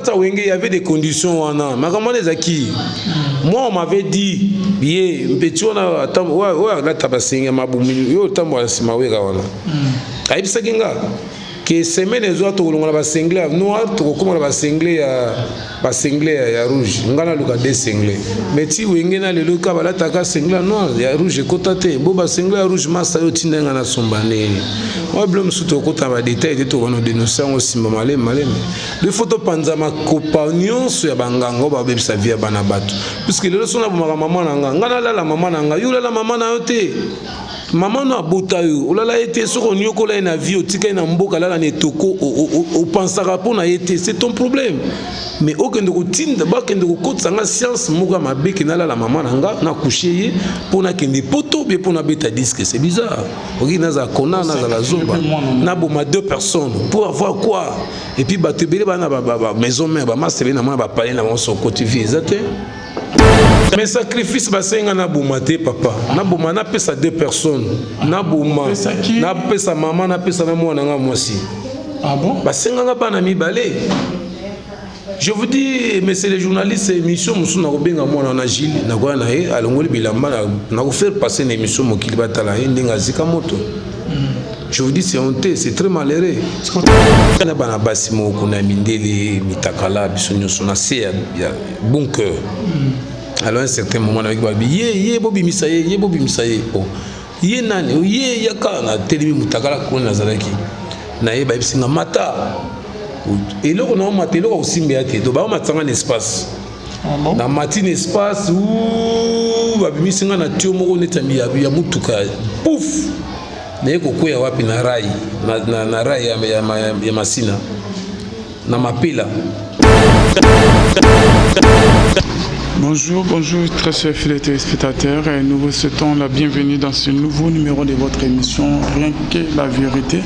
kati ya Wenge y avait des conditions wana. Makambo wana ezalaki, moi on m'avait dit, ye mpeti wana, oyo alata basenge mabumi, yo otambola nsima Wera wana, ayebisaki nga ke semaine ezwa, tokolongola basinglet ya noir, tokokóma na basinglet ya rouge. Nga naluka de singlet, mais ti Wenge na lelo ka balataka singlet ya noir, ya rouge ekota te. Bo basinglet ya rouge, masa yo otinda nga nasomba ndenge oyo. Bilo mosusu tokokota na badétail te, tokona dénonce yango nsima maleme maleme. Il faut topanza makopa nyonso ya banganga oyo babebisa vie ya bana bato, puisque lelo so nabomaka mama na nga, nga nalala mama na nga, yo olala mama na yo te. Mama no abota yo, olala ye te. Soki oniokola ye na vie, otika ye na mboka, alala na etoko, opansaka mpo na ye te, c'est ton problème. Mais okende kotinda, bakende kokotisa nga science moko ya mabe ke nalala mama na nga, nakushe ye mpo nakende poto bie mpo nabeta disque. C'est bizarre. Oki nazala kona, nazala zoba, naboma deux personnes pour avoir quoi? Et puis bato ebele bana bamaison mère, bamasa ebele na mwana bapale na bango, sokoti vie eza te. Mais sacrifice basenga, naboma te papa, naboma, napesa deux personnes, naboma, napesa mama, napesa na mwana nga mwasi. Ah bon? Basenganga bana mibale. Je vous dis, monsieur le journaliste, émission mosusu nakobenga mwana na Gile, nakoya na ye, alongoli bilamba, nakofaire passer na émission, mokili batala ye ndenge azika moto. Je vous dis, c'est honteux, c'est très malheureux. Na bana basi moko kuna ya mindele, mitakala, biso nyonso na se ya bunker. Alors un certain moment nayaki, balobi ye, ye bobimisa ye, ye bobimisa ye. O ye nani? Ye yaka. Natelemi, mutakala kuna nazalaki na ye, bayebisi nga mata eloko na omata, eloko akosimba ya te. To baomatisanga na espace. Ah bon? Na mati na espace, babimisi nga na tio moko neti ya mutuka, pouf, naye kokweya wapi? Na rail, na rail ya Masina, na Mapela. Bonjour, bonjour, très chers fidèles téléspectateurs. Et nous vous souhaitons la bienvenue dans ce nouveau numéro de votre émission Rien que la vérité,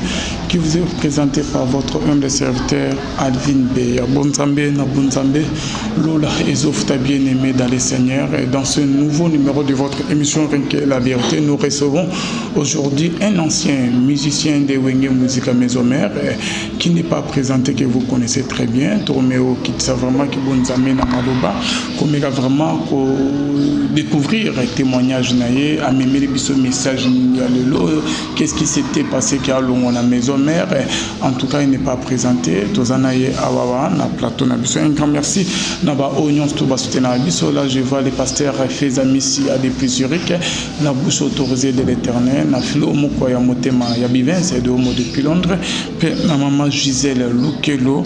qui vous est présenté par votre humble serviteur Alvin B. Bonzambe, na Bonzambe, Lola Ezofta, bien-aimé dans les Seigneurs. Et dans ce nouveau numéro de votre émission Rien que la vérité, nous recevons aujourd'hui un ancien musicien de Wenge Musica Maison Mère qui n'est pas présenté, que vous connaissez très bien. Tourmeo qui vraiment qui Bonzambe na Maloba, comme il a vraiment découvrir témoignage na ye, amemeli biso message nini ya lelo, qu'est-ce qui s'était passé ki alongwa na maison mère. En tout cas, il n'est pas présenté. Toza na ye awawa na plateau na biso. Un grand merci na baoyo nyonso to basoutenaka biso. Là, je vois les pasteurs Fezamisi à depuis Zurich, la bouche autorisée de l'Éternel, na filo moko ya motema ya Bivense de Homo depuis Londres, mpe na mama Gisèle Lukelo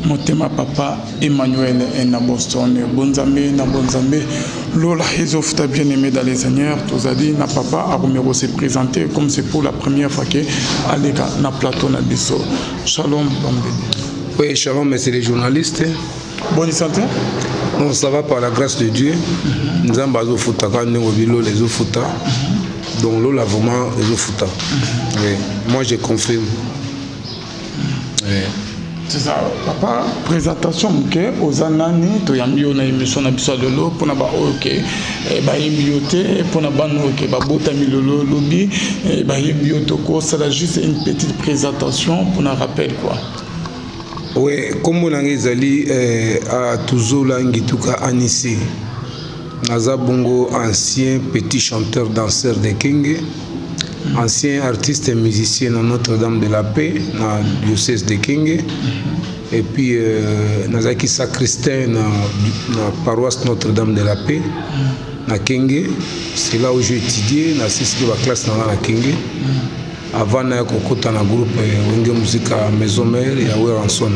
motema, papa Emmanuel na Boston. Bonzambe na Bonzambe, Lola ezofuta. Bien aimé dans les Seigneurs, tozali na papa akomeko se présenter, comme c'est pour la première fois ke aleka na plateau na biso. Shalom, bambedi. Oui, shalom, monsieur les journalistes. Bonne santé? Non, ça va, par la grâce de Dieu. Nzambe azofutaka ndenge obi, lola ezofuta. Donc lola vraiment ezofuta. Oui, moi je confirme. Oui. C'est ça, papa. Présentation moke, oza nani? Toyambi yo na émission na biso ya lelo mpona baoyo ke bayembi yo te, mpona bana oyo ke babotami lelo, lobi bayembi yo. Tokosala juste une petite présentation mpona rappel quoi. Oui, nkombo na ngai ezali Atuzola Ngituka Anisi. Naza bongo ancien petit chanteur danseur de Kenge, ancien artiste et musicien na Notre-Dame de la Paix, na diocèse de Kenge, et puis nazalaki sacristain na paroisse Notre-Dame de la Paix na Kenge. C'est là où j'ai étudié, nasisi mpe baclasse na nga na Kenge avant naya kokota na groupe Wenge Musica Maison Mère ya Werrason.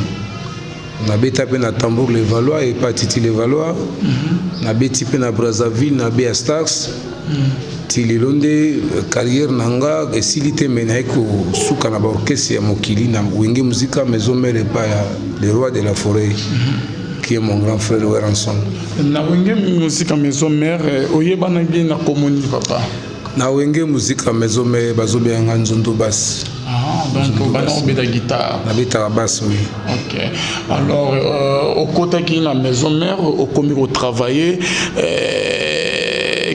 Nabeta mpe na Tambour Levallois epa Titi Levallois, nabeti mpe na Brazzaville na Bea Stars. Ti lelo nde carrière na nga esili te, me naye kosuka na baorchestre ya mokili, na Wenge Musica Maison Mère epa ya le roi de la forêt, qui est mon grand frère Werrason. Na Wenge Musica Maison Mère, oyebanaki na komoni, papa? Na Wenge Musica Maison Mère, bazobenga Nzondo Basse. Ah, donc bana obeta guitare? Nabetaka basse, oui. Ok, alors okotaki na maison mère, okomi kotravailler,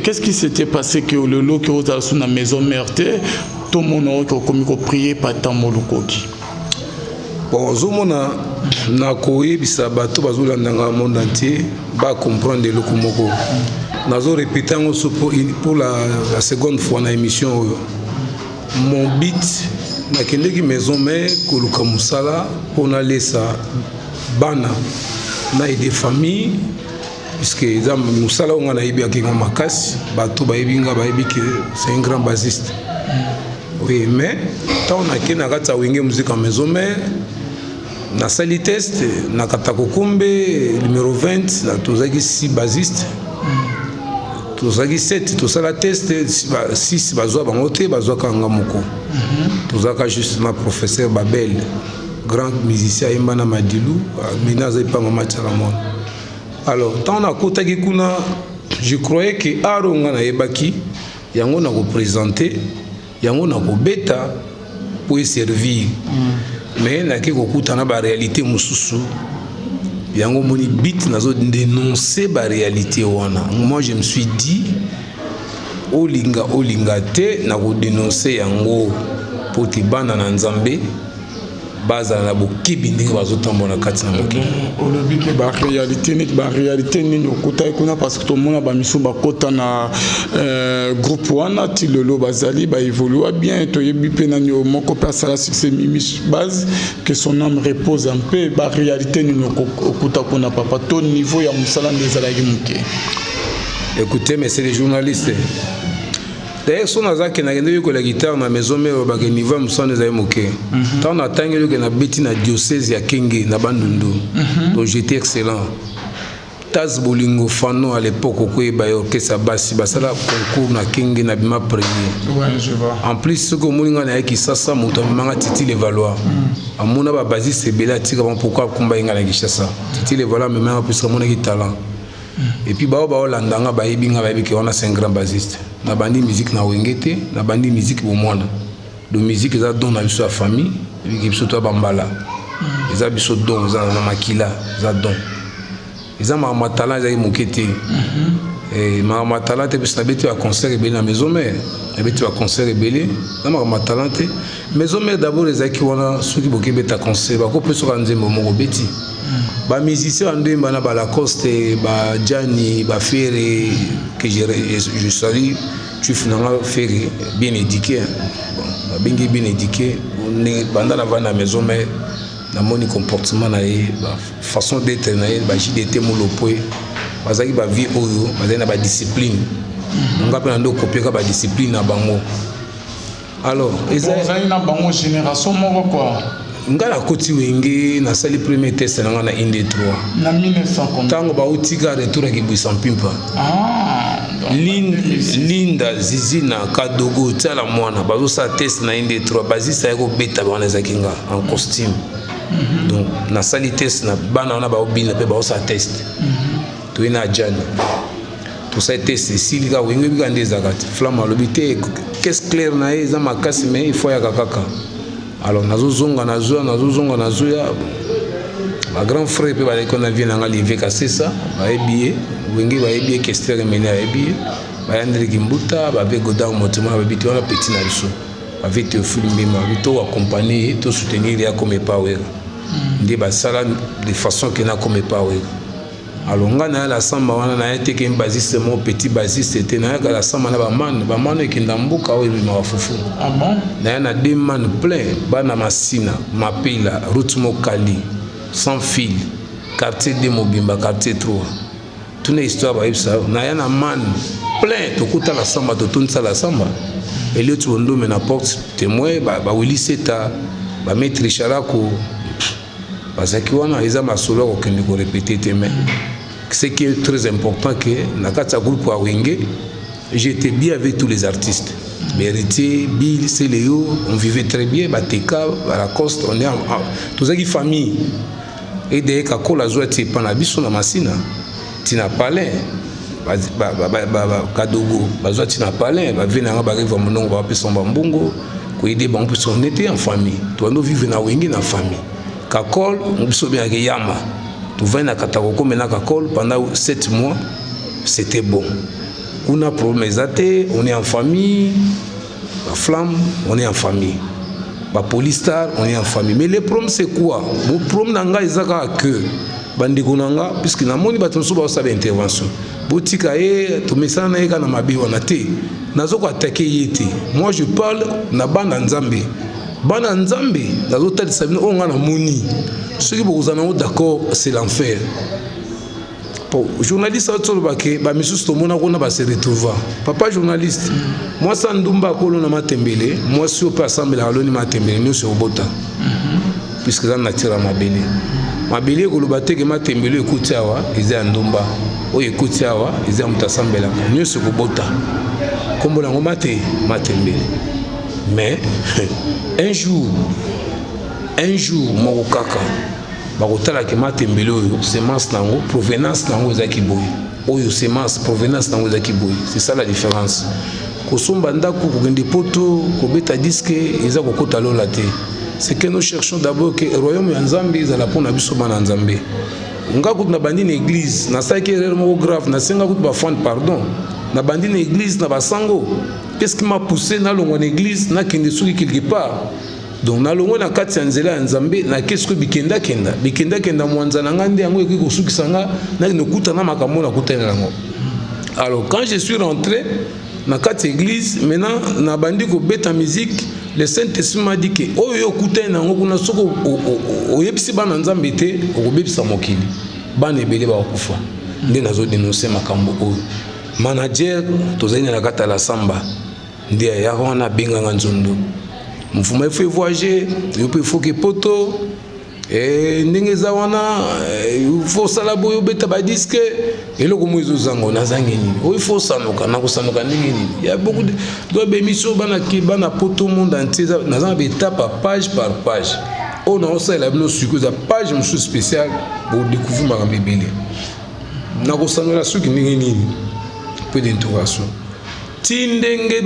qu'est-ce qui s'était passé ke lelo ke ozala so na maison mère te, tomona oke okomi koprier patambo lukoki? Bon, ozomona, nakoyebisa bato bazolandanga monde entier bacomprendre eloko moko. Nazorépéter yango so pour la seconde fois na émission oyo. Mon but, nakendeki Maison Mère koluka mosala mpo nalesa bana na aider famille, puisque eza mosala oyo nga nayebi nga makasi. Bato bayebi nga, bayebi ke c'est un grand bassiste, oui. Mais ntango nakei na kati ya Wenge Musica Maison Mère, nasali test na Katakokombe numéro 20. Tozalaki 6 bassiste, tozalaki 7. Tosala test, 6 bazwa bango te, bazwaka nga moko. Tozalaka juste na professeur Babel, grand musicien, ayemba na Madilu, maintenant aza epa Mama Tiala Mwana. Alors ntango nakotaki kuna, je croyais ke art oyo nga nayebaki yango, na koprésenter yango, na kobeta po eservir. Mais nake kokutana baréalité mosusu. Yango moni bit nazodénonce baréalité wana. Moi, je me suis dit, olinga olinga te, nakodénonce yango mpo te bana na Nzambe bazala na bokebi ndenge bazotambola na kati na mokili. Olobi ke baréalité neti baréalité nini okutaki kuna? Parce que tomona bamisu bakota na groupe wana, ti lelo bazali baévolua bien. Toyebi mpe nani moko mpe asala succès, Mimi Base, que son âme repose un peu. Baréalité nini okuta kuna, papa, to niveau ya mosala nde ezalaki moke? Écoutez, mais c'est les journalistes. D'ailleurs, so naza kendake nde oyekola guitare na Maison Mère, olobaka niveau ya mosala ezali moke. Ntango natangi oyoke, nabeti na diocèse ya Kenge na Bandundu, donc j'étais excellent. Tas Bolingo Fano, à l'époque, okoyeba ye, orchestre basi basala concours na Kenge, na bima premier. Ouais, je vois. En plus, soki omoni ngai nayaki Kisasa, moto amemanga Titi Levaloi. Amona babassiste ebele, atika bango. Pourquoi akumba ye ngai na Kinshasa? Titi Levaloi amemanga puisque amonaki talent. Et puis bao baolanda nga, bayebi nga, bayebi ke wana c'est un grand bassiste. Nabandi musique na Wenge te, nabandi musique bomwana. Donc musique eza don na biso ya famille. Ebiki biso to ya bambala, eza biso don, eza na makila, eza don, eza makambo ya talent. Ezalaki moke te, makambo ya talent te, biso nabeti baconcert ebele na Maison Mère, nabeti baconcert ebele na makambo ya talent te. Maison Mère d'abord ezalaki wana, soki bokebeta concert, bakopesoka nzembo moko, beti. Bamusicien bandoyemba na balacoste, bajani, bafere, que je salue, chef nanga Fere, bien éduqué. Bon, babengi bien éduqué. Banda navandi na Maison Mère, namoni comportement na ye, façon d'être na ye. Ba JDT Molopwe bazalaki bavie oyo bazali na badiscipline. Nga mpe na nde okopiaka badiscipline na bango. Alors ozali na bango génération moko quoi? Nga nakoti Wenge, nasali premier test na nga na inde 3. Na 1900? Ntango bautika retour ya Kibwisa Mpimpa. Ah, Linda Zizina, Kadogo, Tiala Mwana bazosala test na inde 3. Bazisa ya kobeta bango ezalaki nga en costume. Donc nasali test na bana wana, baobina mpe baosala test. Toye na Jani, tosali test, esili kaka. Wenge ebika nde ezalaka te. Flamme alobi te, caisse claire na ye eza makasi, mais il faut ayaka kaka. Alors nazozonga, nazoya, nazozonga, nazoya. Bagrand frère mpe bazalaki na vie na nga, Live Kasesa, bayebi ye, Wenge bayebi ye, Kester Mene ayebi ye, bayandeleki mbuta babe Godard Motima, bayebi te wana petit na biso, bave Théophile Mbima, babi to accompagne ye, to soutenir ye, akoma epa Wera. Nde basala de façon ke nakoma epa Wera. Alors nga naya la samba wana, naya te ke bassiste mo petit bassiste te. Nayaka la samba na bamane, bamane ekenda mboka oyo ebimaka fufu. Ah bon? Naya na deux man plein, bana Masina, Mapela, route Mokali, sans fil, quartier 2 mobimba, quartier 3, tuna histoire bayebisa. Naya na man plein, tokuta la samba, totondisa la samba. Elioti Bondome na porte témoin, bawili seta, bamaître Sharako bazalaki wana. Eza masolo ya kokende korépéter te, mais ce qui est très important, que na kati ya groupe ya Wenge, j'étais bien avec tous les artistes, Héritier, Bill, Céléo, on vivait très bien. Bateka, Lacoste, on est tozalaki famille. Et d'ailleurs Kakola azwa ti epa na biso na Masina, ntina palin, Kadogo bazwa ntina palin, bave nanga, bareva monongo, bapesa bambongo koyede bango mpe. On était en famille, tobandi vivre na Wenge na famille. Kakol biso obengaki yama, tovandi na Katakoko na Kakol pendant 7 mois, c'était bon. Kuna problème eza te, on est en famille, la flamme, on est en famille. Ba police star, on est en famille. Mais le problème, c'est quoi? Mon problème na nga eza kaka que bandeko na nga, puisque namoni bato mosusu baosala intervention, botika ye, tomesana na ye kaka na mabe wana te. Nazo koattaquer ye te. Moi, je parle na bana Nzambe. Bana Nzambe, nazotalisa bino oyo nga namoni. Soki bokozala nango d'accord, c'est l'enfer. Bon, journaliste auti olobake bamisusu tomona kuna base retrouva. Papa journaliste, mwasi andumba akolona matembele, mwasi oyo mpe asambelaka aloni matembele, nyonso ekobota, puisque eza nature ya mabele. Mabele ekoloba teke matembele ekuti awa eza ya ndumba, oyo ekuti awa eza ya moto asambelaka. Nyonso ekobota, nkombo nango mate matembele. Mais un jour, un jour moko kaka bakotalaka matembele oyo, semence nango, provenance nango ezalaki boye, oyo semence, provenance nango ezalaki boye. C'est ça la différence. Kosomba ndako, kokende poto, kobeta disque, eza kokota lola te. C'est que nous cherchons d'abord que royaume ya Nzambe ezala mpona biso bana Nzambe. Nga kutu nabandi na église, nasalaki erreur moko grave, nasenga kutu bafan pardon. Nabandi na église na basango. Qu'est-ce qui m'a poussé nalongwa na église, nakende soki quelque part? Donc nalongwe na kati ya nzela ya Nzambe, nake soki bikendakenda, bikendakenda, mwanza na ngai nde yango ekoki kosukisa nga, nakende okutana makambo nakutani yango. Alors, quand je suis rentré na kati ya église, maintenant nabandi kobeta musique, le Saint-Esprit m'a dit que oyo okutani na yango kuna, soki oyebisi bana Nzambe te, okobebisa mokili, bana ebele bakokufa. Nde nazodénoncer makambo oyo. Manager tozali na kati ya la samba, nde ayaka wana, abenganga nzondo mfuma, il faut voyager, yo mpe faut que poto ndenge eza wana, faut osala boye, obeta badisques. Eloko mo ezozanga, nazangi nini? Oyo faut osanuka, nakosanuka ndenge nini? Ya beaucoup de baémission, bana bana poto, monde entier. Naza na baétape ya page par page oyo naosalela bino. Sikoyo eza page mosusu spéciale, bodécouvrir makambo ebele. Nakosanola soki ndenge nini? Point d'interrogation. Ti ndenge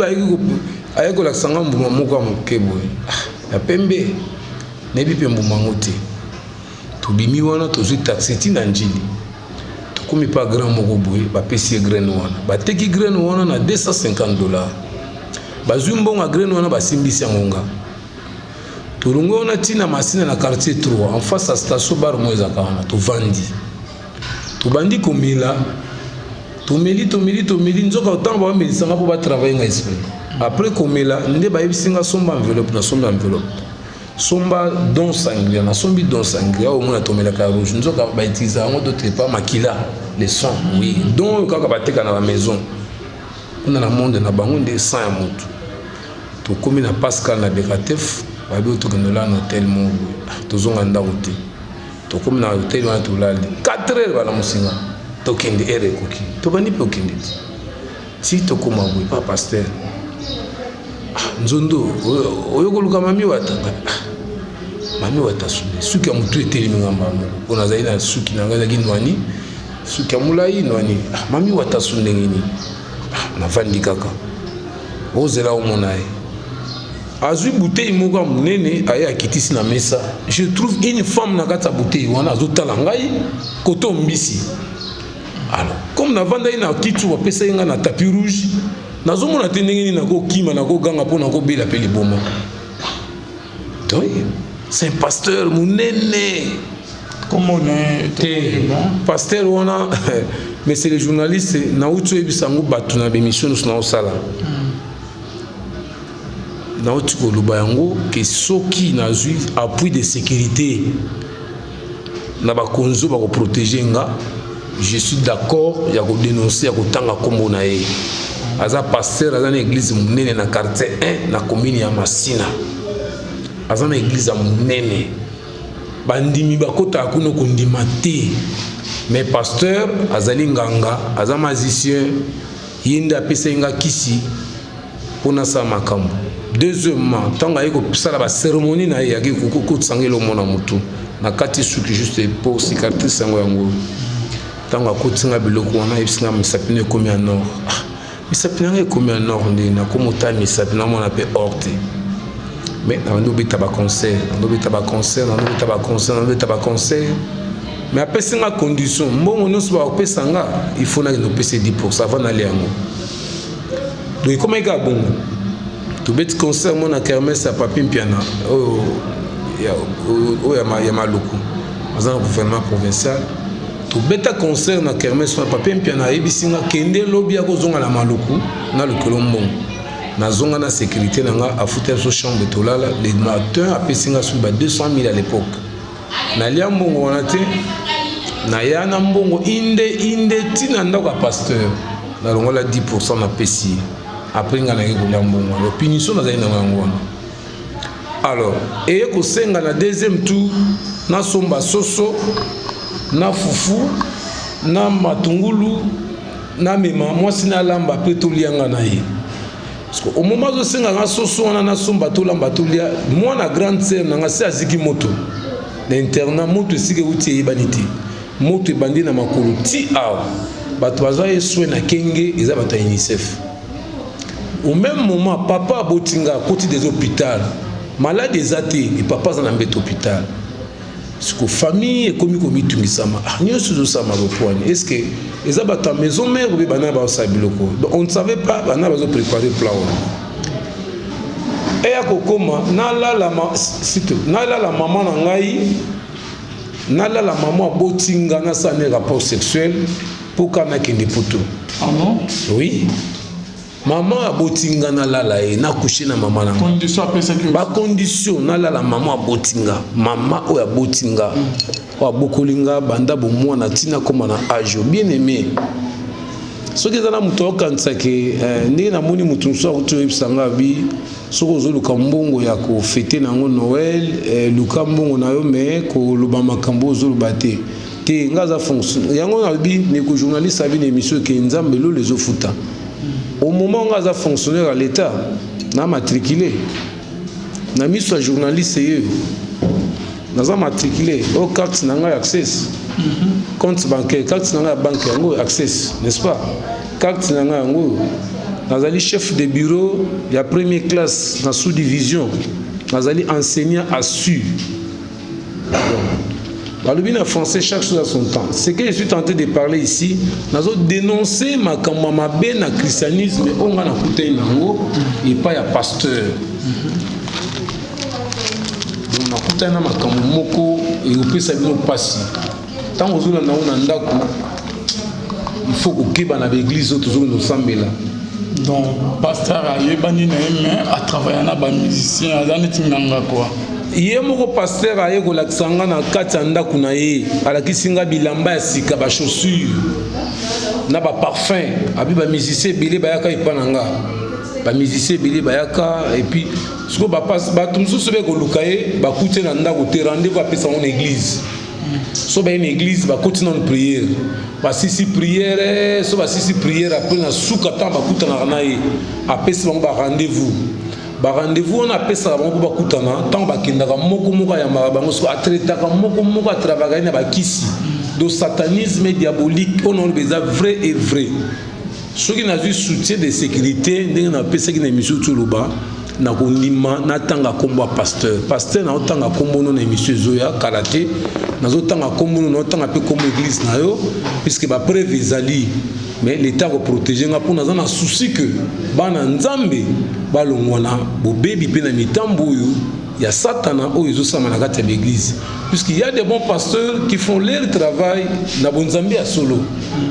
ayaki kolakisa nga mbuma moko ya moke boye ya pembe, nayebi mpe mbuma yango te. Tobimi wana, tozwi taxi ntina Njili, tokomi pa grand moko boye, bapesi ye graine wana, bateki graine wana na 250 $. Bazwi mbongo ya graine wana, basimbisi yango nga. Tolongwe wana ntina Masina, na quartier 3, en face ya station bar mo ezalaka wana. Tovandi, tobandi komela, tomeli, tomeli, tomeli. Nzoka ntango bamelisanga mpo batravaille nga esprit. Après komela nde bayebisi nga: somba enveloppe. Nasombi enveloppe, somba Don Sangria. Nasombi Don Sangria oyo omona tomelaka ya rouge. Nzoka bautiliser yango d'autre part, makila, le sang. Oui, don oyo kaka bateka na bamaison kuna na monde na bango, nde sang ya motu. Tokomi na Pascal na Bekatef, babi tokende olala na hotel moko boye, tozonga ndako te. Tokomi na hotel wana, tolali. 4 heures, balamusinga: tokende, heure ekoki. Tobandi mpe okende te ti tokóma boye pa pasteur. Nzondo oyo koluka mami wata, mami wata sune suki ya motu etelemi ngamba moko, mpo nazali na suki na ngai ezalaki nwani, suki ya molai nwani. Mami wata su ndenge nini? Navandi kaka, ozela omona ye. Azwi bouteille moko ya monene, aye akitisi na mesa. Je trouve une femme na kati ya bouteille wana, azotala ngai koto mbisi. Alors, comme navandaki na kiti bapesaki ngai na tapis rouge, nazomona te ndenge nini nakokima, nakoganga mpo nakobela mpe liboma. Donc c'est un pasteur monene. Komone te pasteur wana. Mais c'est le journaliste, nauti oyebisa yango bato na bémission nyonso naosala. Nauti koloba yango ke soki nazwi appui de sécurité na bakonzi oyo bakoprotéger nga, je suis d'accord ya kodénoncer, ya kotanga nkombo na ye. Aza pasteur, aza na église monene na quartier 1 na commune ya Masina. Aza na église ya monene, bandimi bakotaka kuna kondima te. Mais pasteur azali nganga, aza magicien. Ye nde apesaki nga kisi mpo nasala makambo. Deuxièmement, ntango aye kosala bacérémonie na ye, ayaki kokotisanga elongo na motu na kati suki, juste po cicatrice yango. Yango ntango akotinga biloko wana, ayebisi nga: misapi no ekomi ya nord. Ah, misapi na ngai ekomi ya nord nde nakomi otala misapi, namona mpe or te. Mais nabandi obeta baconcert, nabandi obeta baconcert, nabandi obeta baconcert, nabandi obeta baconcert. Mais apesi nga condition: mbongo nyonso bakopesa nga, il faut nakende kopesa 10 % avant nalia yango. Donc ekomaki kaka bongo. Tobeti concert mo na kermesse ya Papi Mpiana oyo ya Maluku, aza na gouvernement provincial. Tobeta concert na kermesse wana. Papi Mpiana ayebisi nga: "Kende, lobi akozonga na Maluku na lokolo mbongo." Nazonga na sécurité na nga, afuta biso chambre, tolala. Le matin apesi nga soki ba 200 000 à l'époque. Nalia mbongo wana te. Naya na mbongo inde inde ntina ndako ya pasteur, nalongola 10, napesi ye. Après nga nayaki kolia mbongo wana. Punition nazali nango yango wana. Alors eye kosenga na deuxième tour nasomba soso na fufu na matungulu, namema mwasi nalamba mpe tolianga na ye. Parce que au moment azosenganga soso wana nasomba, tolamba, tolia, mwana grande sœur na nga se aziki moto na internat. Moto esika euti eyebani te. Moto ebandi na makolo ti awa. Bato bazwa ye soin na Kenge, eza bato ya UNICEF. Au même moment papa aboti nga akoti des hôpital, malade eza te e papa aza na mbeto hôpital. Siko famille ekomi komitungisama. Ah, nyonso ezosala bopwani, est ce que eza bato ya maison mère obe bana bazosala biloko? Donc on ne savait pas bana bazopréparer plan wana. Eya kokóma nalala mama na ngai, nalala mama aboti nga, nasala ne rapport sexuel mpo ka nakende Poto. Ah non? Oui, mama aboti nga, nalala ye, nakushe na mama na nga. Condition apesaki? Bacondition, nalala mama aboti nga, mama oyo aboti nga, oyo abokoli nga banda bomwana ntina koma na age. Bien aimé, soki eza na moto aokanisake ndenge namoni moto mosusu akuti oyebisa nga abi soki ozoluka mbongo ya kofêter nango Noël, luka mbongo na yo, me koloba makambo ozoloba te. Te, nga aza fonction yango. Nalobi, ndeko journaliste, abi na émission eke Nzambe lolo ezofuta. Au moment nga aza fonctionnaire ya l'État na matriculé na miso ya journaliste ye, naza matriculé oyo carte na ngai Access, compte bancaire, carte na ngai ya banque yango Access, n'est-ce pas? Carte na ngai yango oyo. Nazali chef de bureau ya première classe na sous-division, nazali enseignant assu. Balobi na français: "Chaque chose a son temps." Ce que je suis tenté de parler ici, nazo dénoncer makambo ya mabe na christianisme oyo ngai nakutani nango epai ya pasteur. Donc nakutani na makambo moko ekopesa bino mpasi ntango ozolanda yango na ndako. Il faut kokeba na baéglise oyo tozokende kosambela. Donc pasteur ayebani na ye, mais atravailla na bamusicien, aza neti nganga quoi. Ye moko pasteur aye kolakisa nga na kati ya ndako na ye. Alakisi nga bilamba ya sika, bachaussure na baparfum. Abi bamusicien ebele bayaka epa na nga, bamusicien ebele bayaka. Et puis sikoyo bato mosusu be koluka ye, bakuti ye na ndako te. Rendez-vous apesa yango na église. So baye na église, bakoti nano prière, basisi prière. So basisi prière, après na suka ntango bakutanaka na ye, apesi bango barendez-vous. Barendez-vous wana apesaka bango mpo bakutana, ntango bakendaka, moko moko ayambaka bango. Soko atraitaka moko moko, atravaka ye na bakisi. Donc satanisme diabolique oyo naoloba eza vrai et vrai. Soki nazwi soutien de sécurité ndenge napesaki na émission ti oloba, nakondima natanga nkombo ya pasteur. Pasteur, naotanga nkombo no na émission ezoya kala te. Nazotanga nkombo no, naotanga mpe nkombo église na yo, puisque bapreuve ezali. Mais l'État koprotéger nga mpo naza na souci que bana Nzambe balongwa na bobebi mpe na mitambo oyo ya satana oyo ezosalama na kati ya baéglise, puisqu'il y a des bons pasteurs qui font leur travail na bonzambe ya solo.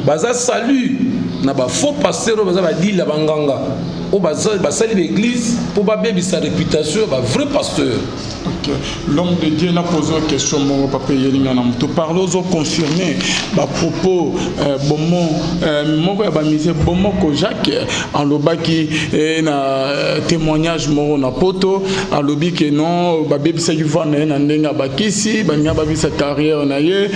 Baza salut na bafaux pasteur oyo baza badila banganga oyo basali baéglise mpo babebisa réputation ya bavrai pasteur. Ok. L'homme de Dieu, na posé une question moko, papa yelinga na moto parle, ozo confirmer ba propos bomo moko ya bamusicien Bomoko Jacques alobaki na témoignage moko na Poto. Alobi ke non, babebisaki voix na ye na ndenge ya bakisi, balinga babisa carrière na ye,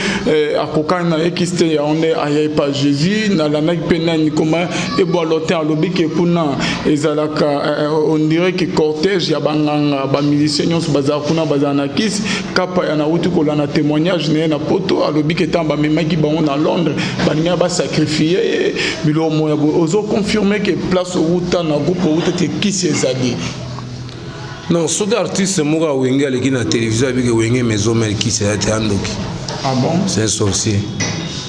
akokani na ye kisi te, yango nde ayai pa Jésus. Nalandaki mpe nani koma Ebwa Lotin, alobi ke kuna ezalaka on dirait que cortège ya banganga, bamusicien nyonso bazala kuna, bazala na kisi. Kapa ya nauti kolanda témoignage na ye na Poto, alobi ke ntango bamemaki bango na Londres, balingaki basacrifier ye. Biloko moya boye, ozoconfirme ke place outa na groupe outa te, kisi ezali? Non, soki artiste moko ya Wenge aleki na télévision abiki Wenge Maison Mère kisi eza te, andoki. Ah bon? C'est un sorcier,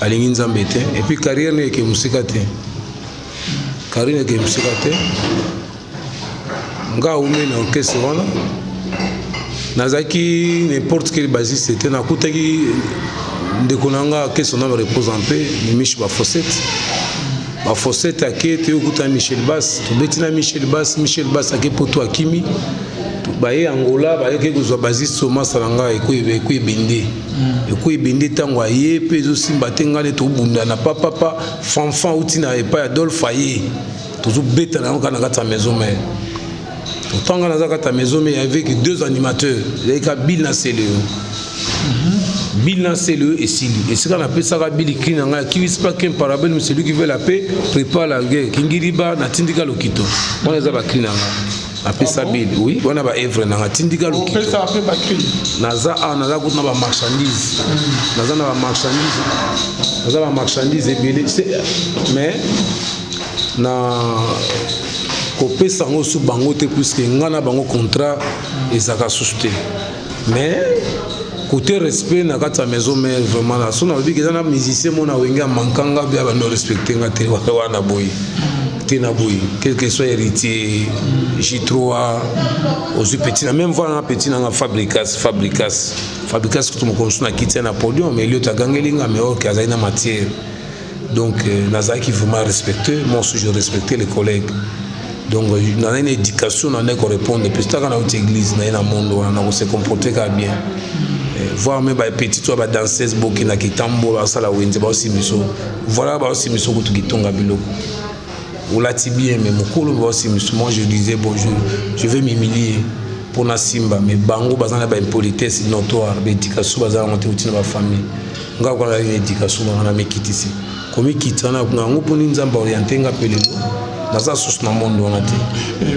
alingi Nzambe te. Et puis carrière ne eke mosika te, carrière eke mosika te. Nga awumeli na orchestre wana, nazalaki n'importe quel bassiste te. Nakutaki ndeko na nga, que son âme repose en paix, Mimiche Bafossette. Bafossette ake te, okuta Michel Bas, tobeti na Michel Bas. Michel Bas ake poto, akimi, baye Angola, bayaki kozwa bassiste. Omasa na ngai ekwe ebende, ekwe ebende. Ntango aye mpe ezosimba te, ngai nde tobunda na papapa. Fanfan auti na epai Adolphe, aye, tozobeta na yango kaka na kati ya maison mère. Ntango naza kati ya maison mère, avec deux animateurs, ezalaki ka Bill na Seleo. Bill na Seleo esili esika napesaka Bill cri na ngai: "Qui pas qu'un parabole, celui qui veut la paix prépare la guerre." Kingiriba natindika lokito wana, eza bacri na ngai napesa Bill. Oui, wana baœuvre na nga, tindika lokito. Naza awa, naza kutu na bamarchandise, naza na bamarchandise, naza bamarchandise ebele, mais na kopesa yango su bango te, puisque nga na bango contrat ezalaka susu te. Mais côté respect na kati ya maison mère, vraiment na so nalobi eza na musicien mo na Wenge amankanga bia bando respecte nga te wana boye te na boye, quel que soit Héritier J3, ozwi petit na même voix na petit nanga Fabricas. Fabricas, Fabricas kutu mokonzi mosusu na kiti na podium, mais elioto agangeli nga, mais orke azali na matière. Donc nazalaki vraiment respecté. Moi aussi, je respectais les collègues. Donc nazali na éducation, na ndenge korépondre. Puis taka nauti église, naye na monde wana, nakose comporter kaka bien, voire même bapetit oyo badanseuse bokendaka etambola, basala wenze, baosimbiso, voilà, baosimbiso kutu kitonga biloko olati bien, mais mokolo baosimbiso. Moi, je disais: bon, je vais m'humilier mpona simba. Mais bango baza na baimpolitesse notoire, baéducation baza yango te, uti na bafamille. Nga kwana nazali na éducation nanga, na mikitisi komikita na yango mponi Nzambe oriente nga. Mpe lelo naza susu na monde wana te.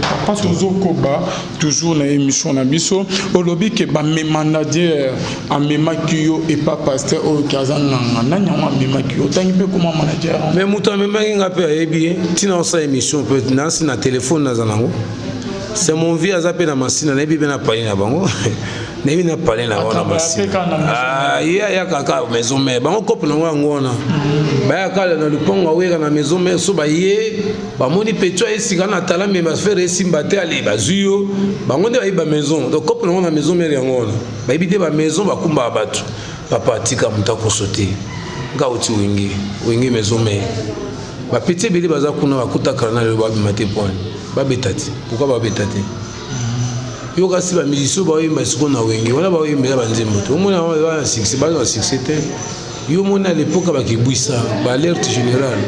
Papa, tozokoba toujours na émission na biso. Olobi ke bamemanager amemaki yo epa pasteur oyo ke aza nganga. Nani yango amemaki yo? Otangi mpe koma manager? Mais moto amemaki nga mpe ayebi ye. Ntina osala émission mpe nasi na telefone naza nango, c'est mon vie. Aza mpe na Masina, nayebi mpe na pale na bango, nayebi na pale na bango na Masina. Ye ayaka kaka maison mère, bango kope nango yango wana, bayaka na lupango, aweka na maison mère. So baye bamoni peto esika na tala, me bafere esimba te. Ale, bazwi yo, bango nde bayebi bamaison. Donc kope nango na maison mère yango wana, bayebi te bamaison bakumbaka bato. Papa, atika moto akoso te. Nga oti Wenge, Wenge maison mère, bapeti ebele baza kuna, bakutakala na lelo, babima te. Poani babeta te? Pourquoi babeta te? Yo kasi bamusicien baoyemba sikoyo na Wenge wana, baoyembela banzembo te. Omona bana succès, baza na succès te. Yo moni, à l'époque bakebwisa baalerte générale,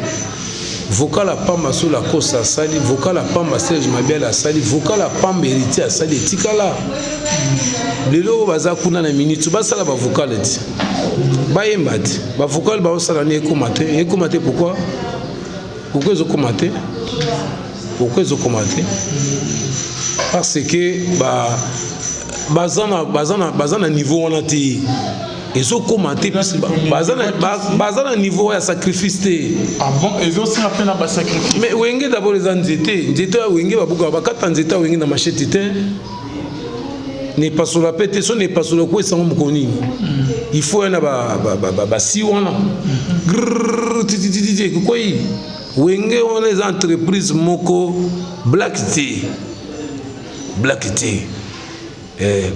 vocal apamba so Lacoste asali vocal apamba, Serge Mabiala asali vocal apamba, Héritier asali, etikala. Lelo oyo baza kuna na minute, basala bavocal te, bayemba te. Bavocal baosala ni ekóma te, ekóma te. Pourquoi? Pourquoi ezokóma te? Pourquoi ezokóma te? Parce que baza na niveau wana te, ezokóma te. Baza na niveau ya sacrifice te. Ah bon, ezosenga mpe na basacrifice? Mais Wenge d'abord eza nzete. Nzete ya Wenge, babukaka, bakata nzete ya Wenge na machette te, na epasola mpe te. So na epasola okwesango mokolo nini? Il faut ya na basi wana titititi ekokwei. Wenge wana eza entreprise moko black te, black te,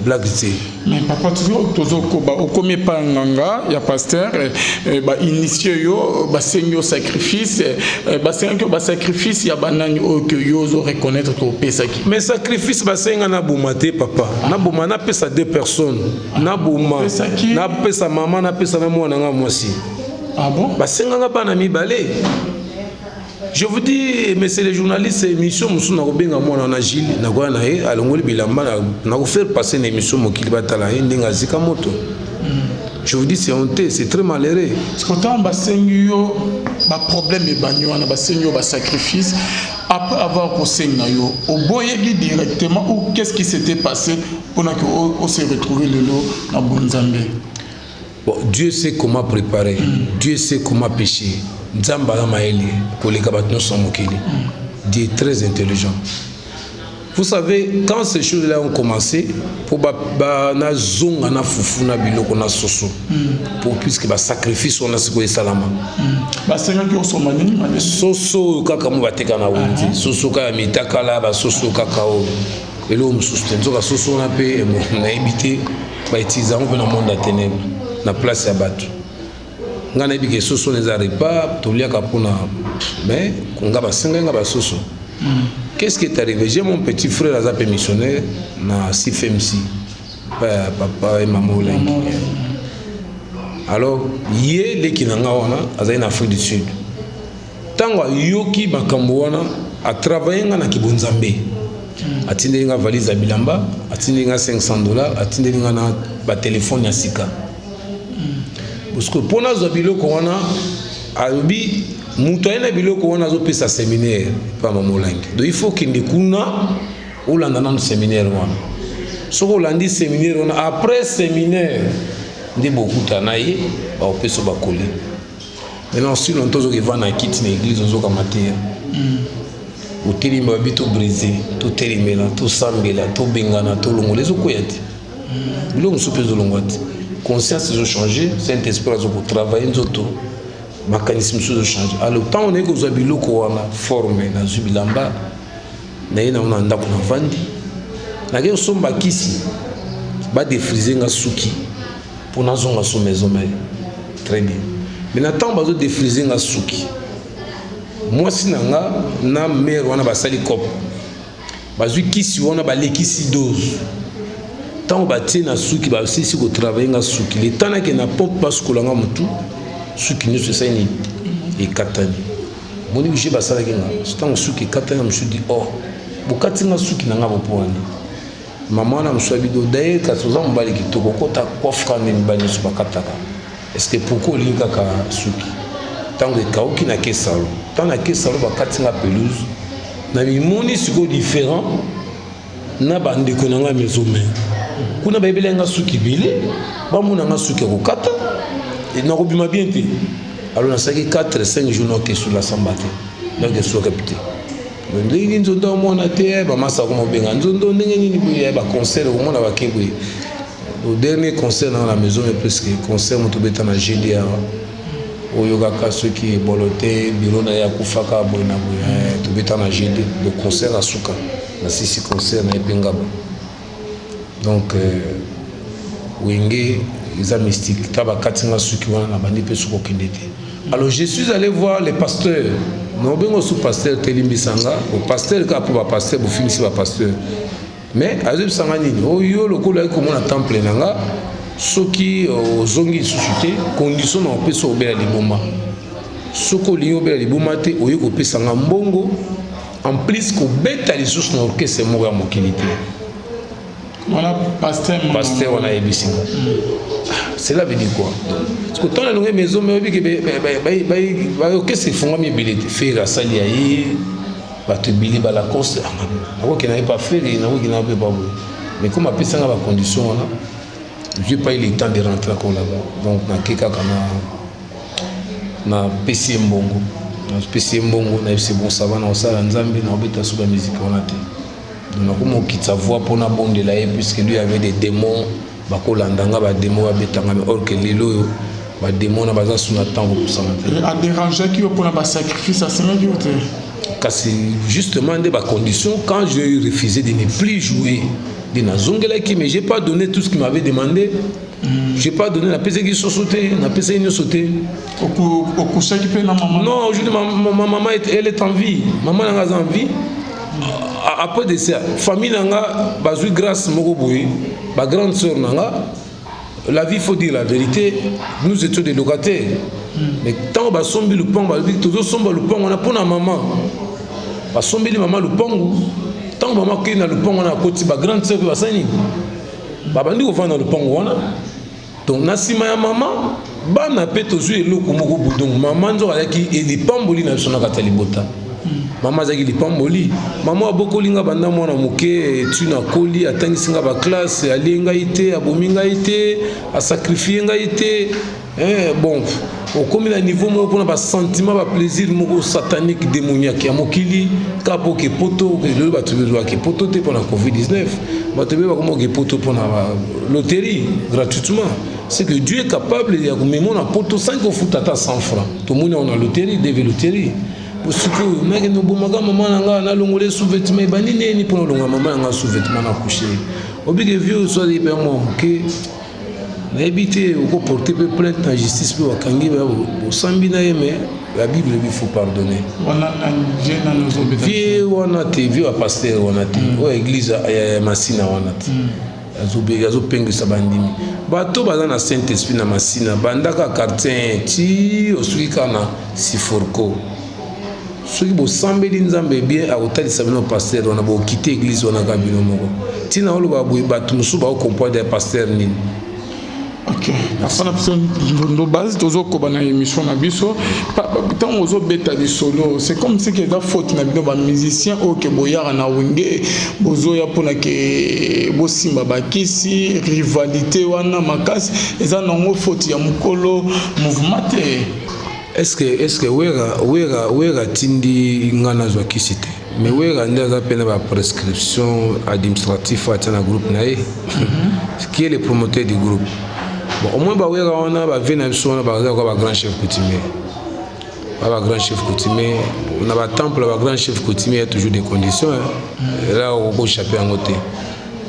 black te. Mais papa, toujours tozokoba. Okomi epai ya nganga ya pasteur, bainitie yo, basengi yo sacrifice. Basengaki yo basacrifice ya banani oyo ke yo ozoreconnaître ke opesaki? Mais sacrifice basenga, naboma te, papa. Naboma, napesa deux personnes, naboma. Opesaki? Napesa mama, napesa na mwana nga mwasi. Ah bon? Basenganga bana mibale. Je vous dis, monsieur le journaliste, émission mosusu nakobenga mwana na Gile, nakoya na ye, alongoli bilamba, nakofaire passer na émission, mokili batala ye ndenge azika moto. Je vous dis, c'est honteux, c'est très malheureux. Parce que ntango basengi yo, baproblème ebandi wana. Basengi yo basacrifice, après avoir kosenga yo, oboyeki directement ou qu'est-ce qui s'était passé mpona ke ose retrouver lelo na bonzambe? Bon, Dieu sait comment préparer. Dieu sait comment pécher. Nzambe aza mayele koleka bato nyonso ya mokili. Dieu est très intelligent. Vous savez, quand ces choses-là ont commencé, pour ba, ba na zonga na fufu na biloko na soso, pour puisque ba sacrifice on a sikoyo esalama. Basengaki osomba nini? Soso oyo kaka mo bateka na wenze, soso kaka ya mitakala, basoso kaka oyo, eloko mosusu te. Nzoka soso wana mpe nayebi te, bautiliser yango mpe na monde ya ténèbre na place ya bato. Ngai nayebi ke soso wana eza repas toliaka mpona, mais nga basengai nga basoso. Qu'est-ce qui est arrivé? J'ai mon petit frère aza mpe missionnaire na CFMC, papa e mama Olangi. Alors ye leki na nga wana azali na Afrique du Sud. Ntango ayoki makambo wana, atravaille nga na kibonzambe, atindeli nga valise ya bilamba, atindeli nga 500 $, atindeli nga na batelefone ya sika, parce que mpo nazwa biloko wana, alobi moto aye na biloko wana azopesa séminaire mpa mama Olangi. Donc il faut okende kuna, olanda nano séminaire wana. Soki olandi séminaire wana, après séminaire nde bokuta na ye, bakopesa bakoli. Maintenant, si longtemps ozoki evanda na kiti na église, ozokama te, otelemi, babi tobrise, totelemela, tosambela, tobengana, tolongola, ezokwea te. Biloko mosusu mpe ezolongwa te. Conscience ezochange, Saint Esprit azokotravaille nzoto, makanisi mosusu ezochange. Alors ntango naye kozwa biloko wana, forme, nazwi bilamba, naye nango na ndako, navandi, nakei kosomba kisi, badéfriser nga suki mpo nazonga so Maison Mère. Très bien. Mais na ntango bazodéfriser nga suki, mwasi na nga na mare wana basali cope, bazwi kisi wana, balekisi dose. Ntango batie na suki, basilisi kotravaille nga suki, le temps nakende na pompe basukola nga motu, suki nyonso esali nini? Ekatani. Moni je basalaki nga. Ntango suki ekatani, na mosusu di: "Oh, bokati nga suki na nga bopo wani." Mama wana mosusu abido: "D'ailleurs, kasi oza mobali kitoko, okota coiffe nde mibali nyonso bakataka. Est ce que pourquoi olingi kaka suki?" Ntango ekauki, nake salon. Ntango nake salon, bakati nga pelouse na mimoni sikoyo différent na bandeko na nga Maison Mère. Kuna bayebeli nga suki ebele, bamona nga suki ya kokata, nakobima bien te. Alors nasalaki 4 5 jours, nakesula samba te, nakesulaka te. Ndenge nini nzondo omona te, bamasa komobenga nzondo ndenge nini boye, baconcert komona bake boye. Au dernier concert nanga na Maison, mais presque concert moto obeta na GD awa, oyokaka soki ebolo te, biro na ye akufaka boye na boye, tobeta na GD le concert asuka, nasisi concert na ye mpe ngaba. Donc Wenge eza mystique. Ta bakati nga suki wana, na bandi mpe soki okende te. Alors je suis allé voir les pasteurs, naobenga osu pasteur, telimbisanga pasteur kaka mpo bapasteur bofingisi bapasteur, mais azoyebisanga nini? Oyo lokola ayi komona temple na nga, soki ozongi lisusu te, condition na opesa, obela liboma. Soki olingi obela liboma te, oye kopesanga mbongo, en plus kobeta lisusu na orchestre moko ya mokili te. Wana pasteur? Pasteur wana ayebisi nga. Cela veut dire quoi? Parce que ntango nalongi Maison, mais oyebi ke baorchestre efungwami ebele te. Ferre asali ya ye, bato ebele balacoste, nakokenda ye pa Ferre, nakokenda mpe pa boye. Mais comme apesanga bacondition wana, j'ai pas eu le temps de rentrer encore là-bas. Donc nake kaka na napesi ye mbongo, napesi ye mbongo, nayebisi: "Bon, ça va, na kosala Nzambe, naobeta so bamusike wana te." Donc nakoma okitisa voix mpona bondela ye, puisque lui avait des démons bakolanda nga, badémon babetanga. Mais or que lelo oyo badémon na baza suna ntango kopusana te. Adérangeaki yo mpona basacrifice asengaki yo te? Kasi justement nde bacondition, quand j'ai refusé de ne plus jouer, nde nazongelaki. Mais j'ai pas donné tout ce qu'il m'avait demandé. J'ai pas donné, napesaki soso te, napesaki nyonso te. Okusaki mpe na mama? Non, aujourd'hui ma maman, elle est en vie. Mama nanga aza en vie. Après de ça, famille nanga bazwi grâce moko boye, bagrande sœur nanga. La vie, faut dire la vérité, nous étions des locataires. Mais ntango basombi lupango, balobi tozosomba lupango wana mpo na mama. Basombeli mama lupango. Ntango mama akei na lupango wana, akoti, bagrande sœur mpe basali nini? Babandi kovanda na lupango wana. Donc na nsima ya mama, bana mpe tozwi eloko moko boye. Donc mama nzoka azalaki lipamboli na biso na kati ya libota. Mama azalaki lipamboli. Mama abokoli nga banda mwana moke ti nakoli, atangisi nga baclasse, alie ngai te, abomi ngai te, asacrifie ngai te. Bon, okomi na niveau moko mpona basentiment, baplaisir moko satanique, démoniaque ya mokili, kaka mpo ke poto. Lelo bato bezwaki poto te mpona COVID-19, bato ebele bakoma oke poto mpona loterie gratuitement. C'est que Dieu est capable ya komema na poto sans kofuta ata 100 francs. Tomoni yango na loterie, DV loterie. Sikoyo nakende obomaka mama na nga, nalongola sous-vêtement, ebandi nini mpona olongola mama na nga sous-vêtement na couche. Obike vieux so azali mpe mwa moke, nayebi te, okoporte mpe plainte na justice mpe bakangi, bosambi na ye. Mais la Bible ebi faut pardonner. Vieux wana te, vieux ya pasteur wana te, oyo église ya Masina wana te, azopengwisa bandimi. Bato baza na Saint Esprit na Masina, bandaka quartier ti osoki kaka na Siforco. Soki bosambeli Nzambe bien, akotalisa bino pasteur wana, bokite église wana kaka bino moko. Ntina oloba boye, bato mosusu bakocomprendre ya pasteur nini. Ok, papa na biso Ndondo Base, tozokoba na émission na biso. Ntango ozobeta lisolo, c'est comme si eza faute na bino bamusicien oyo ke boyaka na Wenge, bozoya mpona ke bosimba bakisi, rivalité wana makasi eza nango faute ya mokolo mouvement te. Est ce que Wera atindi nga nazwa kisi te? Mais Wera nde aza mpe na baprescription administratif atia na groupe na ye, qui est le promoteur du groupe. Bon, au moins bawera wana, bave na biso wana, baza kwa bagrand chef coutumier, ba bagrand chef coutumier na batemple. Bagrand chef coutumier, ya toujours des conditions là, okochape yango te.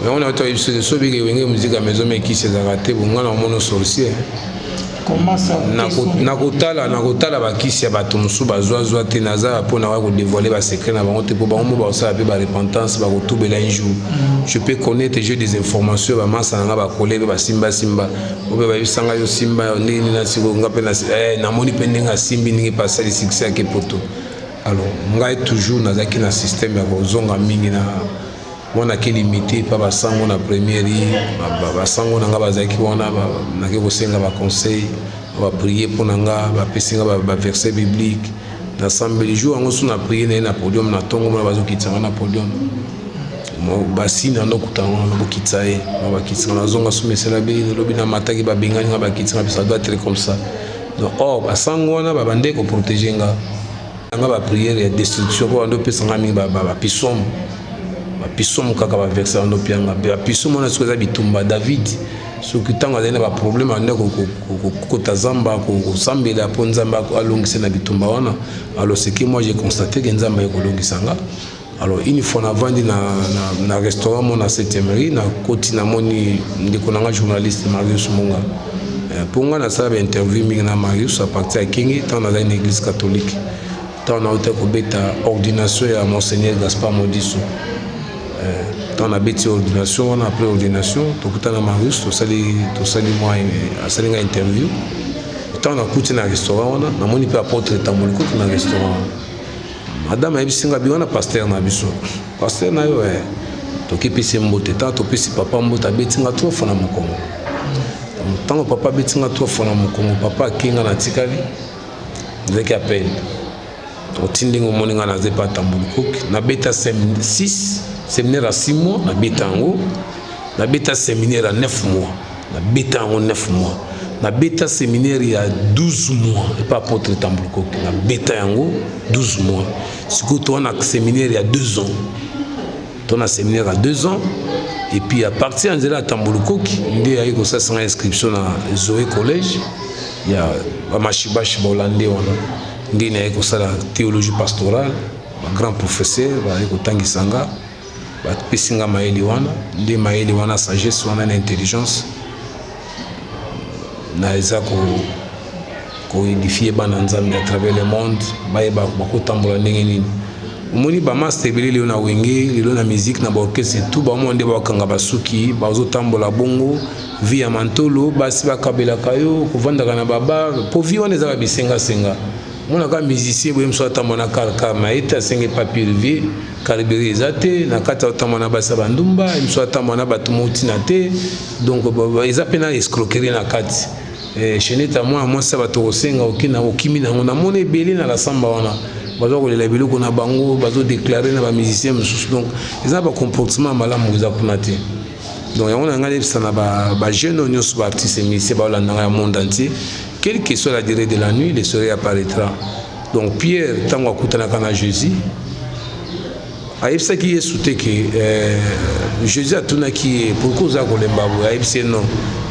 Yango na bato biso so bike Wenge Musica Maison Mère, kisi ezalaka te. Bonga na omona sorcier. Nakotala bakisi ya bato mosusu bazwazwa te. Naza mpona kaka kodévoile basecret na bango te, mpo bango mo bakosala mpe barepentance, bakotubela. Un jour je peux connaître, j'ai des informations, bamasa na nga bakole mpe basimbasimba o mpe bayebisanga yo simba ndenge nini. Nasiko nga mpe namoni mpe ndenge asimbi, ndenge mpe asali succès yake poto. Alors ngai toujours nazalaki na système ya kozonga mingi na mwana ake limité mpa basango na première. Basango na nga bazalaki wana, nake kosenga baconseil, baprier mpo na nga, bapesi nga baverset biblique, nasambeli. Jour yango so na prier na ye na podium na ntongo, mona bazokitisa nga na podium, basina ndokuta wana, bokitisa ye, bakitisa nga, nazonga so mesela be nalobi namataki, babengani nga, bakitisa nga. Ça doit être comme ça. Donc or basango wana babande koprotéger nga, nga baprière ya destruction, mpo bando opesa nga mingi bapsaume, bapsaume kaka, baverset bando opianga bapsaume wana. Soki eza bitumba, David soki ntango azali na baproblème, ande kokota zamba kosambela mpo Nzambe alongisa na bitumba wana. Alors ce que moi j'ai constaté, ke Nzambe aye kolongisa nga. Alors une fois navandi na restaurant mo na 7e rue, nakoti, namoni ndeko na nga journaliste Marius Monga, mpo nga nasala bainterview mingi na Marius à partir ya Kingi. Ntango nazali na église catholique, ntango nauta kobeta ordination ya Monseigneur Gaspard Modiso, ntango nabeti ordination wana, après ordination tokutana Marius, tosali mwa, asali nga interview. Ntango nakuti na restaurant wana, namoni mpe apôtre Tamboli kutu na restaurant wana. Madame ayebisi nga bi wana pasteur na biso, pasteur na yo. Tokipesi mbote. Ntango topesi papa mbote, abeti nga trois fois na mokongo. Ntango papa abeti nga trois fois na mokongo, papa akenga, na tikali ezalaki appel oti ndenge omoni nga naza epa Tamboli Koki. Nabeta 6 séminaire ya 6 mois, nabeta yango. Nabeta séminaire ya 9 mois, nabeta yango 9 mois. Nabeta séminaire ya 12 mois epa apôtre Tamboli Koki, nabeta yango 12 mois. Sikoyo toza na séminaire ya 2 ans, to na séminaire ya 2 ans. Et puis à partir ya nzela ya Tamboli Koki nde ayaki kosalisa inscription na Zoe Collège ya bamashibashi bahollandais wana, nde nayaki kosala théologie pastorale. Bagrand professeur bazali kotangisa nga, bapesi nga mayele wana, nde mayele wana, sagesse wana na intelligence na eza koédifie bana Nzambe à travers le monde, bayeba bakotambola ndenge nini. Omoni bamaster ebele lelo na Wenge, lelo na musique, na baorchestre, tout bamona nde bakanga basuki, bazotambola bongo, vie ya mantolo, basi bakabelaka yo, kovandaka na babar, po vie wana ezaka bisengasenga. Omonaka musicien boye mosu atambola na car ma ye te, asenge papier vie, carburant eza te na kati, atambola na basi ya bandumba, mosu atambola na bato motina te. Donc eza mpe na escroquerie na kati. Chenete ya mwana mwasi ya bato kosenga, okina okimi nango. Namoni ebele na lasamba wana. Baza kolela biloko na bango, bazo déclarer na ba musiciens mosusu. Donc eza ba comportement ya malamu eza kuna te. Donc yango na ngai nayebisa na ba jeunes oyo nyonso, ba artistes et musiciens baolanda ngai ya monde entier: quelle que soit la durée de la nuit, le soleil apparaîtra. Donc Pierre, ntango akutanaka na Jésus, ayebisaki Yesu te ke Jésus atunaki ye: "Pourquoi oza kolemba boye?" Ayebisi ye: "Non,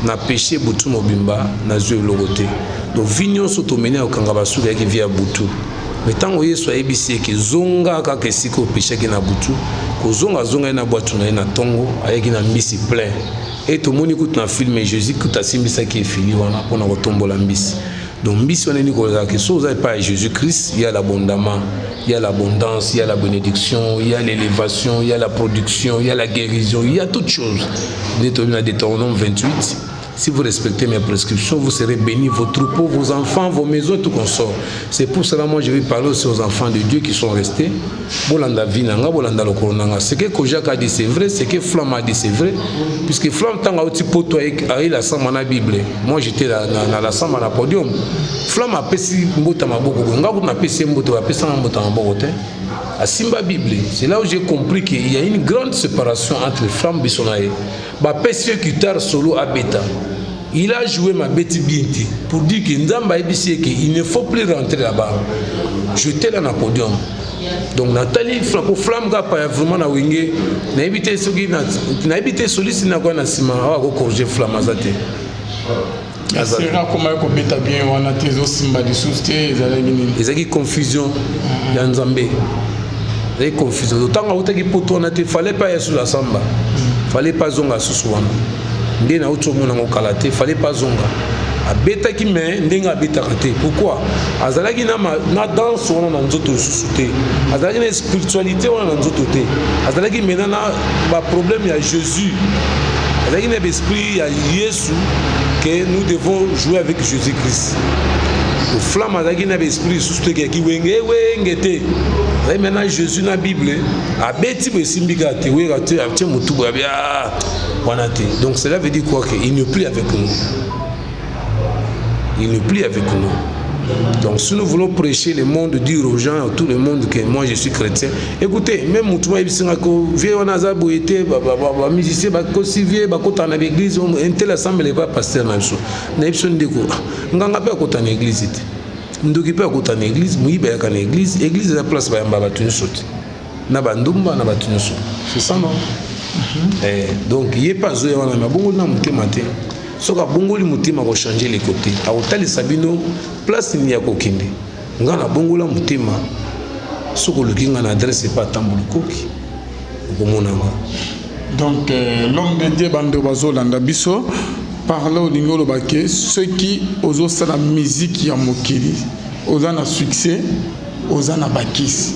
na péché butu mobimba, nazwi eloko te." Donc vie nyonso tomeni ya kokanga basuki ayaki vie ya butu. Mais ntango Yesu ayebisi ye ke zonga kaka esika opéchaki na butu, kozonga, zonga ye na bwatu na ye, na ntongo ayaki na mbisi plein. E tomoni kutu na film, Jésus kutu asimbisaki efili wana mpona kotombola mbisi. Donc mbisi wana nini kozalaka? So oza epai ya Jésus Christ, il y a l'abondamment, il y a l'abondance, il y a la bénédiction, il y a l'élévation, il y a la production, il y a la guérison, il y a toutes choses. Nde toyebi na Deutéronome 28: "Si vous respectez mes prescriptions, vous serez bénis, vos troupeaux, vos enfants, vos maisons, tout consort." C'est pour cela, moi, je vais parler aussi aux enfants de Dieu qui sont restés. Bolanda vie na nga, bolanda lokolo na nga. Ce que Kojak a dit, c'est vrai. Ce que Flamme a dit, c'est vrai. Puisque Flamme, tango auti poto, ayi la samba na Bible. Moi, j'étais na la samba na podium. Flamme apesi mbota maboko. Nga kutu napesi ye mbote, apesanga mbota maboko te. Asimba Bible. C'est là où j'ai compris qu'il y a une grande séparation entre Flamme, biso na ye. Bapesi ye guitare solo abeta. Il a joué, mabeti bien te. Pour dire que Nzambe ayebisi ye que il ne faut plus rentrer là-bas. J'étais là na podium. Donc natali po Flamme kapa ya vraiment na Wenge, nayebi te soki nayebi te solisi nakoya na nsima awa akocorriger Flamme, aza te. Aza te. Sera akomaki kobeta bien wana te, ezosimba lisusu te, ezalaki nini? Ezalaki confusion ya Nzambe, ezalaki confusion. Ntango autaki poto wana te, fallait pas yesu la samba, fallait pas zonga susu wana. Nde nauti omona yango kala te, fallait pas zonga. Abetaki, mais ndenge abetaka te. Pourquoi? Azalaki na danse wana na nzoto lisusu te, azalaki na spiritualité wana na nzoto te, azalaki maintenant na baproblème ya Jésus, azalaki na baesprit ya Yesu que nous devons jouer avec Jésus Christ. Flamme azalaki na baesprit lisusu te, keyaki Wenge Wenge te, azalaki maintenant Jésus na Bible. Abeti boye, esimbi kaka te, weka te, atie motu boye, abi wana te. Donc cela veut dire quoi? Que il n'est plus avec nous, il n'est plus avec nous. Donc si nous voulons prêcher le monde, dire aux gens, à tout le monde que moi je suis chrétien, écoutez, même mutu ayebisi nga ko vie wana aza boye te, bamusicien bakosi vie, bakotaka na baeglise, un tel asambela epa pasteur na biso. Na biso ndeko nganga mpe akota na église te, ndoki mpe akota na église, moyibi ayaka na église. Église eza place bayamba bato nyonso te, na bandumba, na bato nyonso, c'est ça, non? Donc ye mpe azoya wana, me abongoli na motema te. Soki abongoli motema, akochanger leko te, akotalisa bino place nini ya kokende. Nga nabongola motema. Soki oluki nga na adresse epa atamboli koki, okomona nga. Donc l'homme de Dieu, bando bazolanda biso par là, olingi oloba ke soki ozosala musique ya mokili, oza na succès, oza na bakisi,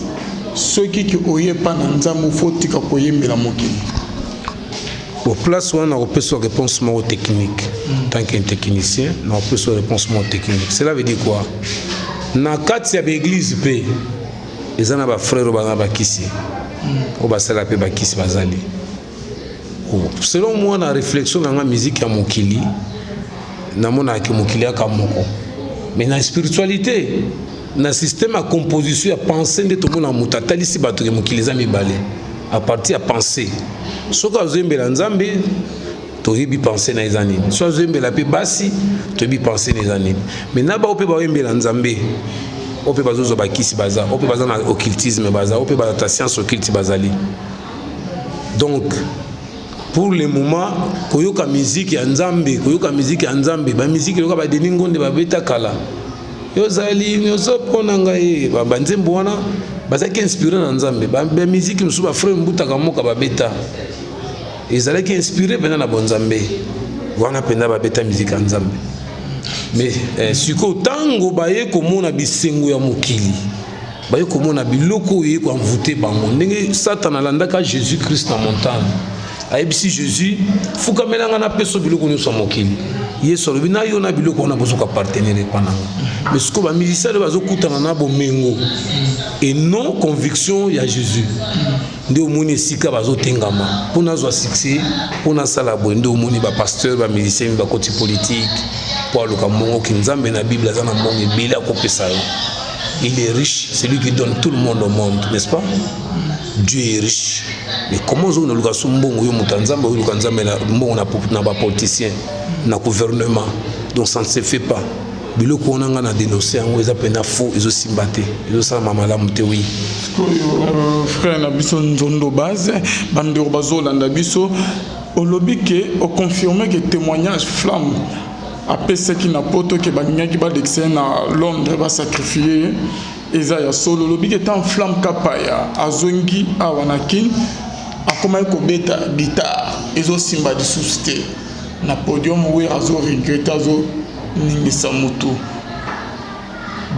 soki ke oyepa na Nzambe, faut tika koyembela mokili? Bon, place wana nakopesa réponse moko technique. Tant qu'un technicien, nakopesa réponse moko technique. Cela veut dire quoi? Na kati ya baeglise mpe eza na bafrère oyo baza na bakisi, oyo basala mpe bakisi bazali. Selon moi, na réflexion na nga, musique ya mokili, namonaka mokili aka moko, mais na spiritualité, na système ya composition ya pensée, nde tomona moto atalisi bato ke mokili eza mibale à partir ya pensée. Soki azoyembela Nzambe, toyebi pensée na eza nini. So azoyembela mpe basi, toyebi pensée na eza nini. Mais na bao mpe baoyembela Nzambe, oyo mpe bazozwa bakisi baza, oyo mpe baza na occultisme baza, oyo mpe bazata science occulte bazali. Donc pour le moment, koyoka musique ya Nzambe, koyoka musique ya Nzambe, bamusike yoka badeni ngonde babeta kala, yozali nyonso mpo na ngai, banzembo wana bazalaki inspiré na Nzambe. Bamusike mosusu bafrère mbutaka moka babeta ezalaki inspiré mpenza na bonzambe wana, mpenza babeta musique ya Nzambe. Mais sikoyo ntango baye komona bisengo ya mokili, baye komona biloko oyo ye koenvoûter bango, ndenge Satan alandaka Jésus Christ na montagne, ayebisi Jésus: "Fukamelanga, napesa biloko nyonso ya mokili." Yesu alobi: "Na yo na biloko wana bozoka partenaire epa nanga." Mais sikoyo bamusicien oyo bazokutana na bomengo et non conviction ya Jésus, nde omoni esika bazotengama mpo nazwa succès, mpo nasala boye. Nde omoni bapasteur, bamusicien bakoti politique mpo aluka mbongo. Ki Nzambe na Bible aza na mbongo ebele akopesa yo. Il est riche, c'est lui qui donne tout le monde au monde, n'est-ce pas? Dieu est riche, mais comment ozokende oluka so mbongo, yo moto ya Nzambe, oyoluka Nzambe na mbongo na bapoliticien, na gouvernement? Donc ça ne se fait pas. Biloko wana nga na dénonce yango, eza mpena faux, ezosimba te, ezosalama malamu te, oui. Sikoyo, frère na biso Nzondo Base, bandeko bazolanda biso, olobi ke oconfirme ke témoignage Flamme apesaki na Poto ke balingaki balekisa ye na Londres, basacrifie ye, eza ya solo? Olobi ke ntango Flamme Kapaya azongi awa na Kine, akomaki kobeta guitare, ezosimba lisusu te na podium, Wera azoregretter, azoningisa motu.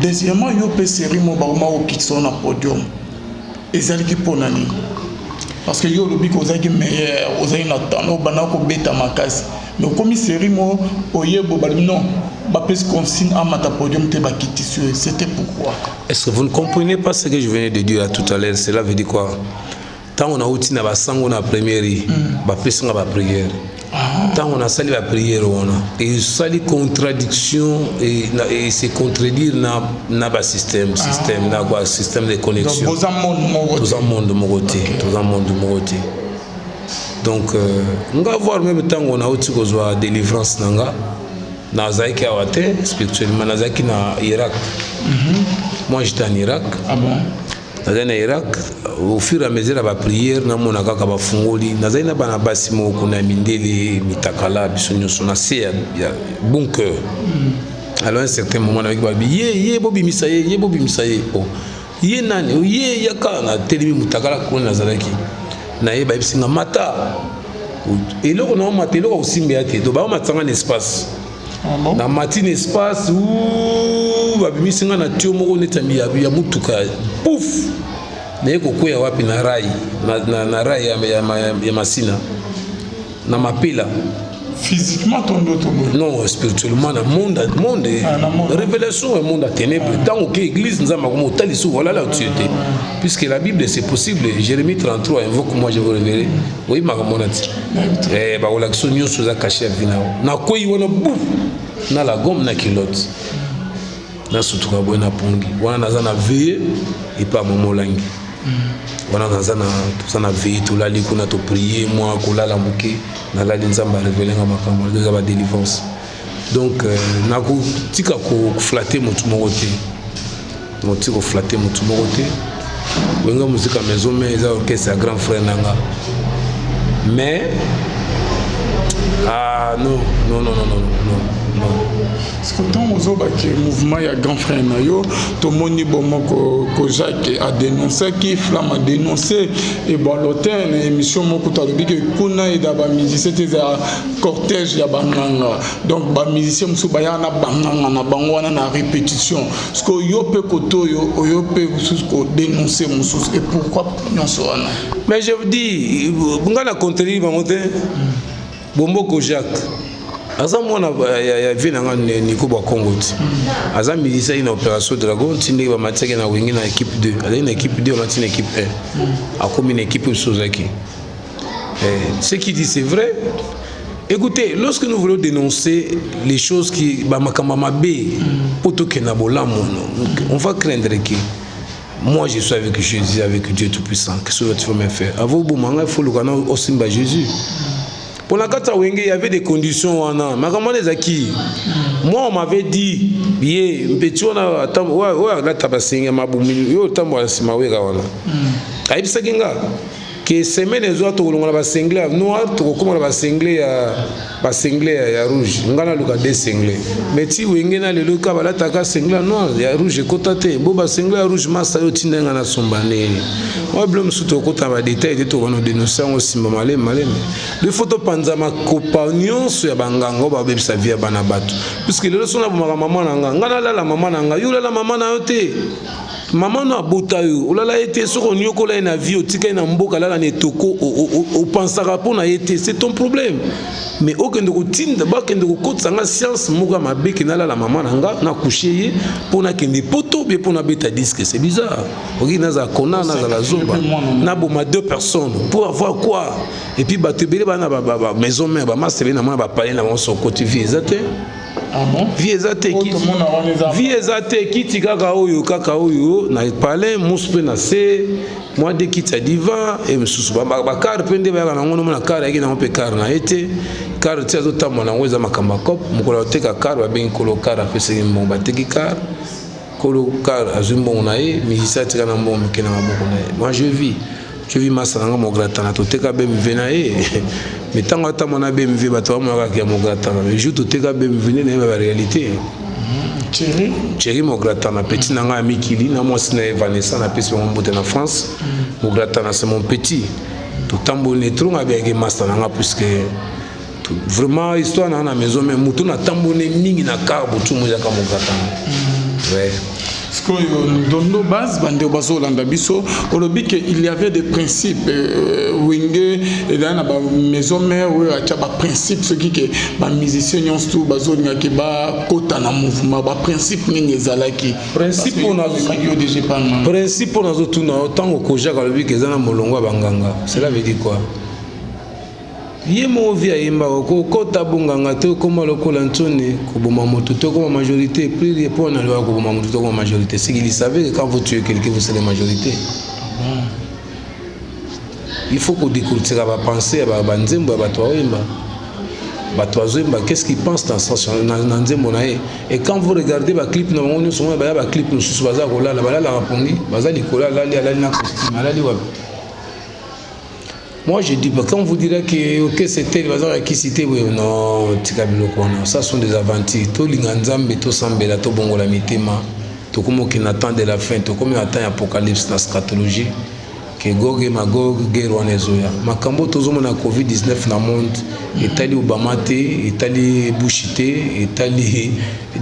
Deuxièmement, yo mpe série mo bakoma kokitisa yo na podium, ezalaki mpona nini? Parce que yo olobi ke ozalaki meilleur, ozalaki na talent, obanda kobeta makasi, mais okomi série mo oyebo balobi non, bapesi consigne amata podium te, bakitisi yo. C'était pourquoi? Est-ce que vous ne comprenez pas ce que je venais de dire tout à l'heure? Cela veut dire quoi? Ntango nauti na basango na première, bapesi nga baprière. Ntango nasali baprière wana, esali contradiction et se contredire na basystème, système na quoi, système de connexion. Boza monde moko te. Toza monde moko te, toza monde moko te. Donc nga, voir même ntango nauti kozwa délivrance na nga, nazalaki awa te spirituellement, nazalaki na Irak. Moi, j'étais en Irak. Ah bon? Nazali na Irak. Au fur et à mesure ya baprière, namona kaka bafungoli. Nazali na bana basi moko kuna ya mindele, mitakala, biso nyonso na se ya bunker. Alors un certain moment, nayaki, balobi: "Ye, ye, bobimisa ye, ye, bobimisa ye." O ye nani? Ye yaka. Natelemi, mutakala kuna nazalaki na ye. Bayebisi nga: "Mata." Eloko na omata, eloko kosimba ya te, to baomatanga na espace. Ah bon? Na mati na espace, babimisi nga na tio moko neti ya mutuka, pouf, naye kokweya wapi? Na rail, na rail ya Masina, na Mapela. Physiquement to ndoto boye? Non, spirituellement, na monde. Ah, na monde. Révélation ya monde ya ténèbre. Ntango oke église, Nzambe akoma otali so, voilà, là tu étais, puisque la Bible, c'est possible. Jérémie 33: "Invoque moi, je vous révélerai." Oyebaka mona ti. Eh, bakolakisa nyonso eza caché ya vie na yo. Nakwei wana, buf, na la gomme na culotte, nasutuka boye na pongi wana. Naza na veille epa mama Olangi wana, naza na, toza na veille, tolali kuna, toprie mwa kolala moke, nalali, Nzambe arévéler nga makambo eza badélivrance. Donc nakotika koflatter motu moko te, nakotika koflatter motu moko te. Wenge Musica Maison Mère eza orchestre ya grand frère na nga, mais ah non, non, non, non, non, non, non. Parce que ntango ozobaki mouvement ya grand frère na yo, tomoni bomoko Kojak adénonçaki, Flamme adénonce ebwalo te na émission moko, talobi ke kuna eza bamusicien te, eza cortège ya banganga. Donc bamusicien mosusu bayaka na banganga na bango wana na répétition. Parce que yo mpe kote oyo, oyo mpe mosusu kodénonce mosusu, et pourquoi nyonso wana? Mais je vous dis, nga na contredire bango te. Bomboko Jacques aza mwana ya vie na nga Niko Bakongo ti aza musicien na Opération Dragon, ti ndenge bamatiaki na Wenge na équipe 2, azali na équipe 2, bamati na équipe 1, akomi na équipe oyo ozalaki. Ce qui dit, c'est vrai. Écoutez, lorsque nous voulons dénoncer les choses qui, bamakambo mabe, po tokende na bolamu, on va craindre qui? Moi, je suis avec Jésus, avec Dieu Tout-Puissant. Qu'est-ce que tu vas me faire? Avant obomanga, il faut luka na osimba Jésus. Pour la kati ya Wenge, il y avait des conditions wana. Makambo wana ezalaki, moi, on m'avait dit: ye mpeti wana oyo alata basenge mabumi, yo otambola nsima Wera wana. Ayebisaki nga ke semaine ezwa, tokolongola basinglet ya noir, tokokóma na basinglet ya rouge. Nga naluka de singlet, mais ti Wenge na lelo ka balataka singlet ya noir, ya rouge ekota te. Bo basinglet ya rouge, masa oyo tinda nga nasomba ndenge oyo? Bilo mosusu tokota na badétail te, tokona dénonce yango nsima maleme maleme. Il faut topanza makopa nyonso ya banganga oyo babebisa vie ya bana bato, puisque lelo so nabomaka mama na nga, nga nalala mama na nga, yo olala mama na yo te. Mama no abota yo, olala ye te. Soki oniokola ye na vie, otika ye na mboka, alala na etoko, opansaka mpo na ye te, c'est ton problème. Mais okende kotinda, bakende kokotisa nga science moko ya mabe ke nalala mama na nga, nakushe ye mpo nakende Poto bie, mpo nabeta disque. C'est bizarre. Oki nazala kona, nazala zoba, naboma deux personnes pour avoir quoi? Et puis bato ebele bana Maison Mère, bamasa ebele na mona bapale na bango, sokoti vie eza te. Ah bon? Vie eza te. Oyo tomona wana eza Vie eza te. Kiti kaka oyo, kaka oyo na palais mosu mpe na se mwa de kiti ya divan e mosusu bacar mpe nde bayaka nango. Nomona car ayaki nango mpe car na ye te. Car ti azotambola nango eza makambo ya cope. Mokolo ya koteka car, babengi kolo car, apesaki mbongo, bateki car, kolo car azwi mbongo na ye, musicien atika na mbongo moke na maboko na ye. Moi je vis masa nanga Mogratana, toteka BMW na ye, mais ntango atambola na BMW, bato bamonaka kaka ya Mogratana. Mais jour toteka BMW nde nayeba baréalité. Thierry. Thierry Mogratana, petit na ngai ya mikili, na mwasi na ye Vanessa, napesi bango mbote na France. Mogratana, c'est mon petit. Totamboli netro, ngai abeyaki master na nga, puisque vraiment histoire na nga na maison, mais moto natamboli mingi na car butu mo ezaka Mogratana, ouais. Sikoyo, Ndondo Base, bandeko bazolanda biso, olobi ke il y avait des principes. Wenge ezali na bamaison mère oyo atya baprincipe soki ke bamusicien nyonso tu bazolingaki bakota na mouvement. Baprincipe nini ezalaki? Principe oyo Maki yo DG pana. Principe oyo nazotuna yo, ntango Kojak alobi ke eza na molongo ya banganga, cela veut dire quoi? Ye moko vi ayembaka kokota bonganga te, okóma lokola ntsone, koboma moto te, okóma majorité plus mpo na loya koboma moto te, okóma majorité. C'est qu'il savait que quand vous tuez quelqu'un, vous serez majorité. Il faut kodécortiquer bapensée ya banzembo ya bato baoyemba. Bato bazoyemba, qu'est-ce qu'ils pensent dans sens na nzembo na ye? Et quand vous regardez baclip na bango nyonso, mona baya baclip mosusu baza kolala, balalaka pongi, baza likolo, alali, alali na costume, alali wapi? Moi je dis pas, quand vous direz que ok, c'était bazaka kisi te boye, non, tika biloko wana, ça sont des aventures. Tolinga Nzambe, tosambela, tobongola mitema. Tokomi okende na temps de la fin, tokomi na temps ya apocalypse, na eschatologie, ke Gog et Magog, guerre wana ezoya. Makambo tozomona, COVID-19 na monde, etali Obama te, etali Bush te, etali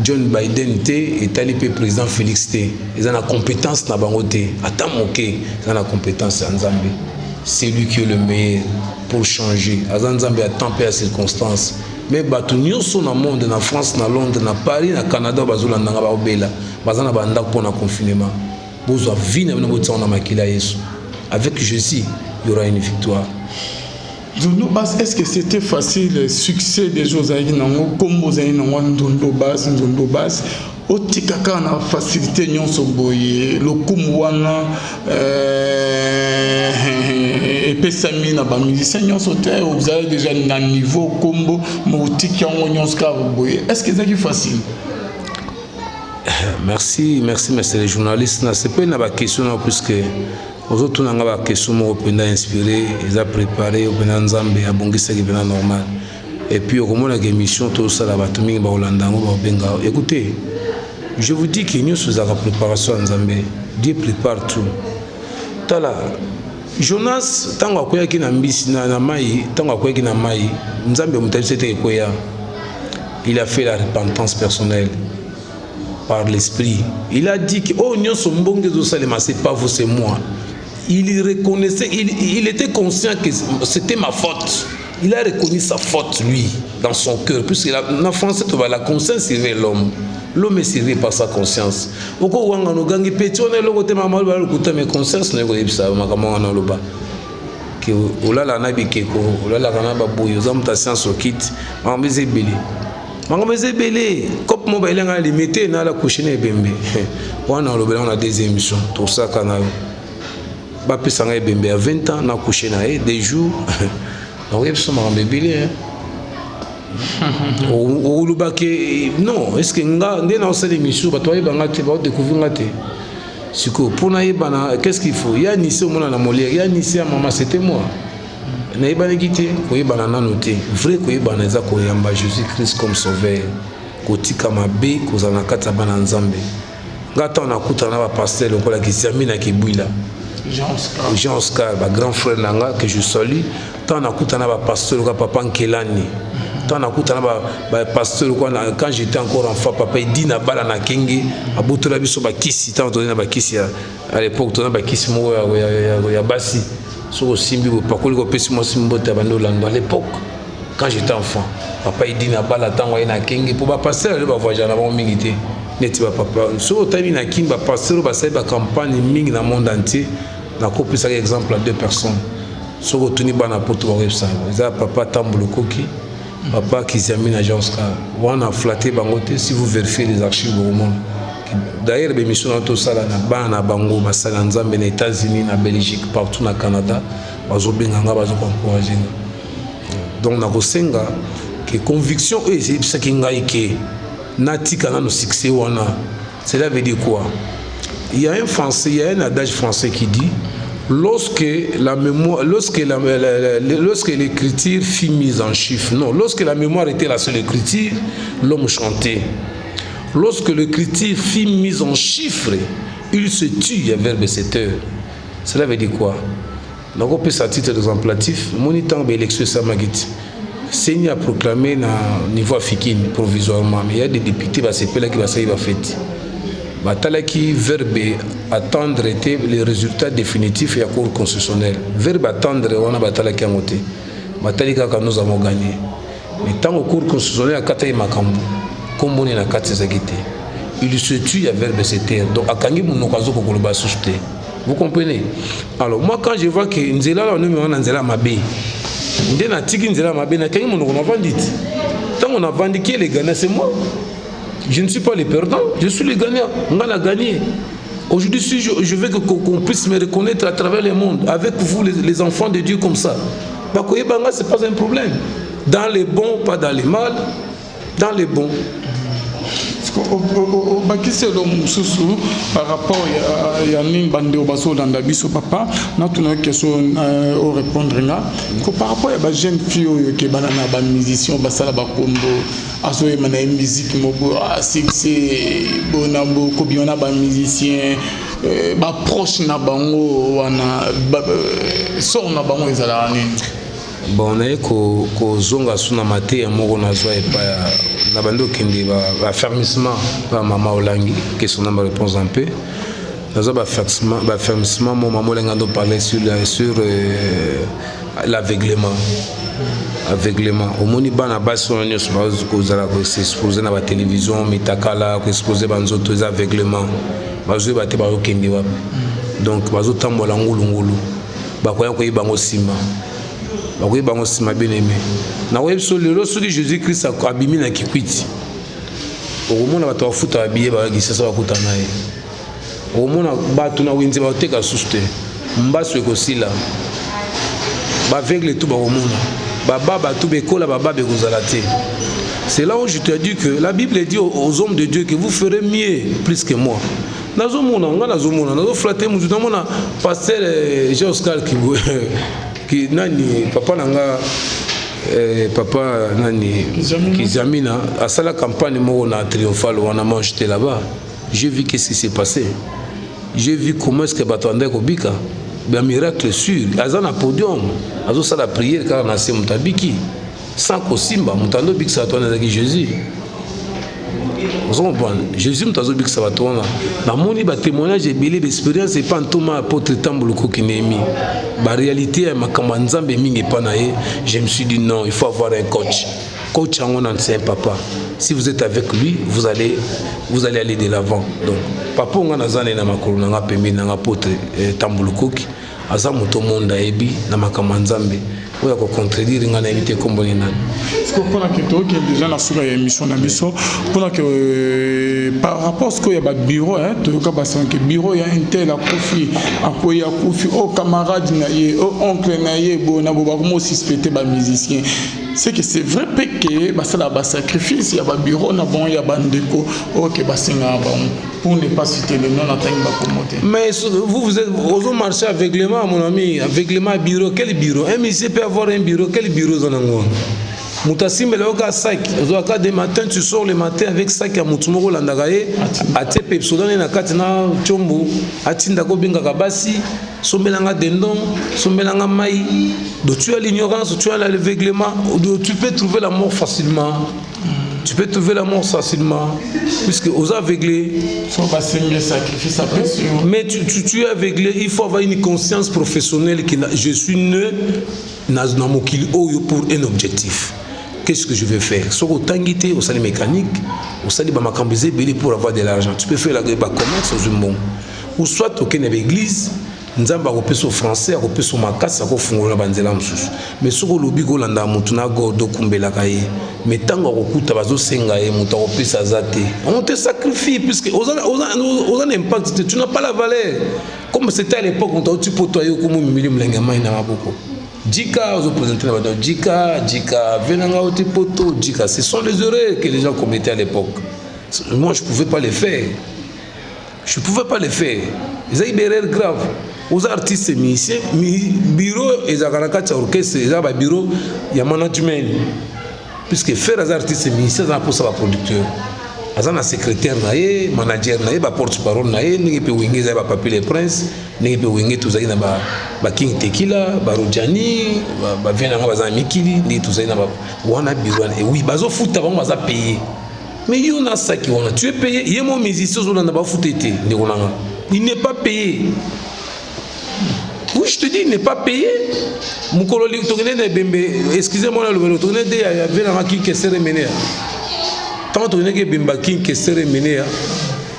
John Biden te, etali mpe président Félix te. Eza na compétence na bango te ata moke, eza na compétence ya Nzambe. C'est lui qui est le meilleur pour changer. Aza Nzambe ya temps mpe ya circonstance. Mais bato nyonso na monde, na France, na Londres, na Paris, na Canada, bazolandanga, baobela, baza na bandako mpo na confinement, bozwa vie na bino, botiango na makila ya Yesu. Avec Jésus, il y aura une victoire. Ndondo Base, est-ce que c'était facile, succès déjà ozalaki nango, nkombo ozalaki nango, Ndondo Base, Ndondo Base, otika kaka na facilité nyonso boye lokumu wana epesami na bamusicien nyonso te? Ozali déjà na niveau, nkombo, mo otiki yango nyonso kaka boye. Est ce que ezalaki facile? Merci, merci, monsieur le journaliste. Nasepeli na baquestion na, puisque ozotuna nga baquestion moko mpenza inspiré, eza préparé mpenza, Nzambe abongisaki mpenza normal. Et puis okomonaka émission tosala, bato mingi bakolanda yango, bakobenga. Écoutez, je vous dis que nyonso ezalaka préparation ya Nzambe. Dieu prépare tout. Tala Jonas, ntango akweyaki na mbisi na mai, ntango akweyaki na mai, Nzambe moto ayebisi ete ekweya. Il a fait la repentance personnelle par l'esprit. Il a dit que oh, nyonso mbongo ezosalema, c'est pas vous, c'est moi. Il reconnaissait, il était conscient que c'était ma faute. Il a reconnu sa faute, lui, dans son cœur, puisque na français toba la conscience éveille l'homme. L'homme est servi par sa conscience. Okowanga nogangi peti wana eloko te, mama oloba lokuta, mais conscience na yo koyebisa makambo wana. Oloba ke olalaka na bikeko, olalaka na baboyi, oza moto ya science, okiti makambo eza ebele, makambo eza ebele. Cope mo bayelenga na limete nala couche na ebembe wana, olobela na deuxième émission tosaka na yo. Bapesanga ebembe ya 20 ans, na couche na ye 2 jours, nakoyebisa makambo ebele. Olobaki non, est ce que nga nde naosala émission, bato bayebanga te, baodécouvrir nga te. Sikoyo mpo nayebana, qu'est ce qu'il faut? Ya nise omona na Molière, ya nise ya mama, c'était moi. Nayebanaki te, koyebana nano te. Vrai koyebana eza koyamba Jésus Christ comme sauveur, kotika mabe, kozala na kati ya bana Nzambe. Nga ntango nakutana na bapasteur lokola Kisiami na Kibwila, Jean Oscar, bagrand frère na nga que je salue, ntango nakutana na bapasteur lokola papa Nkelani, ntango nakutana bapasteur lokola, quand j'étais encore enfant, papa Edi na bala na Kenge, abotola biso bakisi. Ntango tozali na bakisi, à l'époque toza na bakisi moko ya basi, soki osimbi, opakoli, kopesi mwasi mbote ya bandi olando. À l'époque, quand j'étais enfant, papa Edi na bala, ntango aye na Kenge, mpo bapasteur lelo bavoyage na bango mingi te neti bapapa. Soki otali na Kini, bapasteur oyo basali bacampagne mingi na monde entier, nakopesaka exemple ya deux personnes. Soki otuni bana Poto, bakoyebisa eza papa Tambolo Koki. Papa Kiziamina Jean Oscar wana flatte bango te. Si vous vérifiez les archives, bokomona. D'ailleurs, bémission na tosala na bana na bango, basala ya Nzambe na États-Unis, na Belgique, partout, na Canada, bazobenga nga, bazokoencourage nga. Donc nakosenga ke conviction oyo ezeyebisaki ngai ke natika nano succès wana, cela veut dire quoi? Il y a un français, il y a un adage français qui dit: lorsque la mémoire, lorsque la, la, la, lorsque l'écriture fut mise en chiffre, non, lorsque la mémoire était la seule écriture, l'homme chantait. Lorsque l'écriture fut mise en chiffre, il se tut, verbe 7 heures. Cela veut dire quoi? Nakopesa titre exemplatif. Moni ntango baélection esamaki ti CENI a proclamé na niveau africain provisoirement, mais il y a des députés basepelaki, basali bafeti, batalaki verbe attendre te, le résultat définitif ya Cour constitutionnelle. Verbe attendre wana, batalaki yango te, batali kaka nous avons gagné. Mais ntango Cour constitutionnelle akataki makambo, komboni na kati ezalaki te. Il se tue ya verbe se taire, donc akangi monoko, azokokoloba susu te. Vous comprenez? Alors moi, quand je vois que nzela wana omemaka na nzela mabe, nde natiki nzela mabe, nakangi monoko, navandi ti ntango navandi. Qui est le gagnant? C'est moi. Je ne suis pas le perdant, je suis le gagnant. Nga na gagné. Aujourd'hui, si je veux qu'on puisse me reconnaître à travers le monde, avec vous les enfants de Dieu comme ça, bakoyeba nga, c'est pas un problème. Dans les bons, pas dans les mal, dans les bons. Obakisi elo mosusu par rapport ya nini? Bandeko bazolanda biso, papa, natuna question, orépondre nga ko par rapport ya bajeune fille oyo ke bana na bamusicien, basala bakombo, azoyeba na ye musique moko, succès bona kobima na bamusicien, baproche na bango wana, sort na bango ezalaka nini? Bon, naye kozonga su na mateya moko nazwa epai na bandi okende baaffermissement ba mama Olangi. Question na baréponse un peu, nazwa baaffermissement mo mama Olangi ando parler sur l'aveuglement. Aveuglement, omoni bana basi wana nyonso bakozala koexpose na batélévision, mitakala, koexpose banzoto, eza aveuglement. Bazoyeba te bazokende wapi. Donc bazotambola ngulungulu, bakoya koyeba yango nsima, bakoyeba yango nsima. Bien aimé, nakoyebi so lelo, soki Jésus Christ abimi na Kikwiti, okomona bato bafuta babiye, bayaki sasa, bakuta na ye. Okomona bato na wenze bateka susu te, mbaso ekosila, baaveugle tu bakomona, baba bato bekola, baba ekozala te. C'est là où je te dis que la Bible dit aux hommes de Dieu que vous ferez mieux plus que moi. Nazomona nga, nazomona, nazoflatter motu, namona pasteur Jean Oscar ki nani, papa na nga, papa nani, Kizamina, asala campagne moko na Triomphal wana. Moi, j'étais là-bas, j'ai vu qu'est-ce qui s'est passé, j'ai vu comment est-ce que bato andaki kobika, bamiracle sûr. Aza na podium, azosala prière kaka na se, moto abiki sans kosimba. Moto ando obikisa bato wana ezalaki Jésus. Ozo comprendre? Jésus moto azobikisa bato wana. Namoni batémoignage ebele, baexpérience epa ntoma apôtre Tambulukoki Nehemi, baréalité ya makambo ya Nzambe mingi epa na ye. Je me suis dit: non, il faut avoir un coach. Coach yango na c'est un papa. Si vous êtes avec lui, vous allez aller de l'avant. Donc papa nga naza na ye na makolo na nga, pembeni na nga, apôtre Tambulukoki aza moto monde ayebi na makambo ya Nzambe. Oyo akocontredire nga, nayebi te nkombo ni nani. Mpona ke tokende déjà na suka ya émission na biso, mpona ke par rapport sikoyo ya babureau, toyoka basanke bureau ya un tel akufi, akwei, akufi, o camarade na ye, o oncle na ye, bo na bo, bakoma osuspecte bamusicien. C'est que c'est vrai mpe ke basala basacrifice ya babureau na bango, ya bandeko oyo ke basengaka bango, pour ne pas citer le nom, natangi bakomo te. Mais vous, vous êtes ozo marcher aveuglement, mon ami, aveuglement. Bureau, quel bureau? Un musicien peut avoir un bureau? Quel bureau oza nango wana? Moto asimbela yo kaka sac, ozwaka de matin, tu sors le matin avec sac ya motu moko, olandaka ye, atie pepsoda nde na kati na tiombo, atindaka, obengaka basi: sombelanga dindon, sombelanga mai. Donc tu as l'ignorance, tu as l'aveuglement, tu peux trouver la mort facilement. Tu peux trouver la mort facilement puisque aux aveuglés. Faut basengi sacrifice apesi yo. Mais tu es aveuglé. Il faut avoir une conscience professionnelle qui je suis né na mokili oyo pour un objectif. Qu'est-ce que je vais faire? Soki otangi te, osali mécanique, osali bamakambo eza ebele pour avoir de l'argent. Tu peux faire la bacommerce, ozwi mbongo, ou soit okende na baéglise. Nzambe akopesa français, akopesa makasi, akofungola banzela mosusu. Mais soki olobi kolanda motu na gorde, okumbelaka ye, mais ntango akokuta bazosenga ye, moto akopesa aza te. On te sacrifie puisque oza na impact te, tu n'as pas la valeur. Comme c'était à l'époque, moto auti poto, aye, okoma omemeli molenge ya mai na maboko. Jika ozoprésente na bato, jika jika venanga oti poto jika. Ce sont les erreurs que les gens commettaient à l'époque. Moi, je pouvais pas les faire, je pouvais pas les faire. Ezalaki baerreur grave. Oza artiste musicien, bureau ezalaka na kati ya orchestre, eza babureau ya management, puisque Ferre aza artiste musicien, aza na mposa baproducteur, aza na secrétaire na ye, manager na ye, baporte parole na ye. Ndenge mpe Wenge ezali bapapi le Prince, ndenge mpe Wenge tozali na baking Tekila, barojani, bavie nanga baza na mikili, ndenge tozali na wana bureau wana. Oui, bazofuta bango, baza paye. Mais yo na saki wana, tu es payé? Ye mo musicien ozolanda, bafuta ete ndeko nanga, il n'est pas payé. Oui, je te dis, il n'est pas payé. Mokolo tokende na ebembe, excusez moi na lobelo, tokende nde ya venanga King Kester Emeneya. Ntango tokendaki ebembe King Kester Emeneya,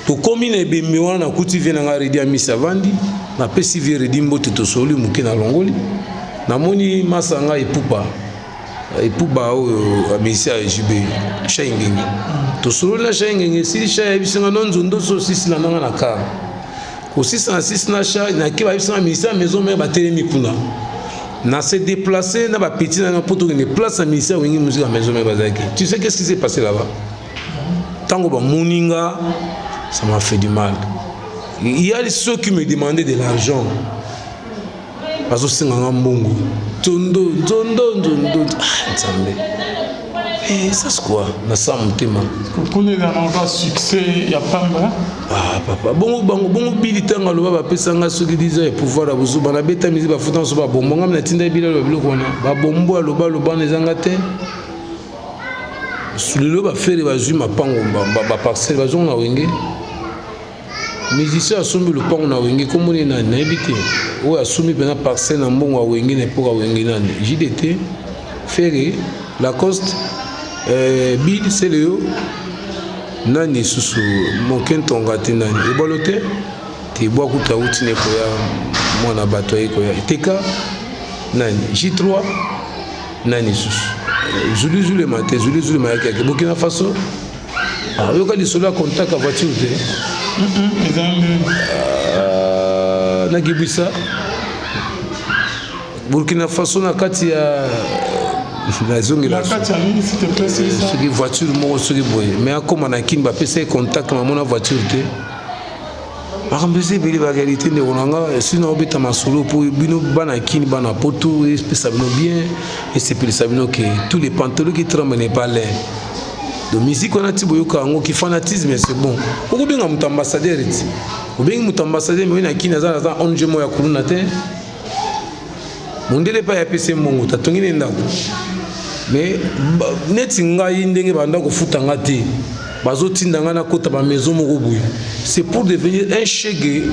tokomi na ebembe wana, nakuti vie nanga Redi Amisi avandi. Napesi vie Redi mbote, tosoli moke, nalongoli, namoni masa ngai Epupa, Epuba oyo amisi ya JB, Shai Ngenge. Tosololi na Shai Ngenge, esili, Shai ayebisinga no nzondo so osisi na nanga na kar kosisa na sisi na Shai nake. Bayebisanga ministère ya Maison Mère batelemi kuna. Na se déplacé na bapeti na mpo tokende place ya ministère Wenge Musique ya Maison Mère bazalaki. Tu sais qu'est-ce qui s'est passé là-bas? Ntango bamoni nga, ça m'a fait du mal. Il y a ceux qui me demandaient de l'argent, bazosenga nga mbongo, nzondo nzondo nzondo. Ah, Nzambe! Eh, ça c'est quoi? Nasala motema. Kuna ezalaka succès ya pamba. Ah papa, bongo bango bongo bili ntango aloba bapesanga soki 10 ans ya pouvoir ya bozuba, nabeta misi, bafuta so babombo. Ngami natinda ebili aloba biloko wana, babombo aloba aloba wana ezanga te. Lelo baFerre bazwi mapango, baparcelle, bazonga na Wenge. Musicien asombi lopango na Wenge, komoni nani? Nayebi te. Oyo asombi mpena parcelle na mbongo ya Wenge na epoka Wenge, nani? JDT, Ferre, Lacoste, Bill Seleo, nani lisusu? Moke ntonga te, nani ebwalo te te, ebwa kuta auti na ekoya mwana bato aye koya eteka nani? J3, nani lisusu? Zulu Zulema te, Zulu Zulema yaki yaki Burkina Faso. Oyoka lisolo ya contact ya voiture te? Eza nde. Nakibwisa Burkina Faso na kati ya nazongela. Na kati ya nini, s'il te plaît, c'est ça? Soki voiture moko soki boye, mais akóma na Kini, bapesa ye contact, mamona voiture te. Makambo eza ebele, baréalité, ndeko na nga. Esi naobeta masolo mpo bino bana Kini, bana Poto, epesa bino bien, esepelisa bino ke tous les pantalons qui tremble n'est pas lin. Donc musique wana ti boyoka yango ki fanatisme, c'est bon. Okobenga moto ambassadeur ti obengi moto ambassadeur, mais oyo na Kini aza ONG moko ya kuluna te. Mondele epai apesi ye mbongo, tatongi ne ndako. Mais neti ngai ndenge banda kofuta nga te, bazotinda ngai nakota bamaison moko boye, c'est pour devenir un chege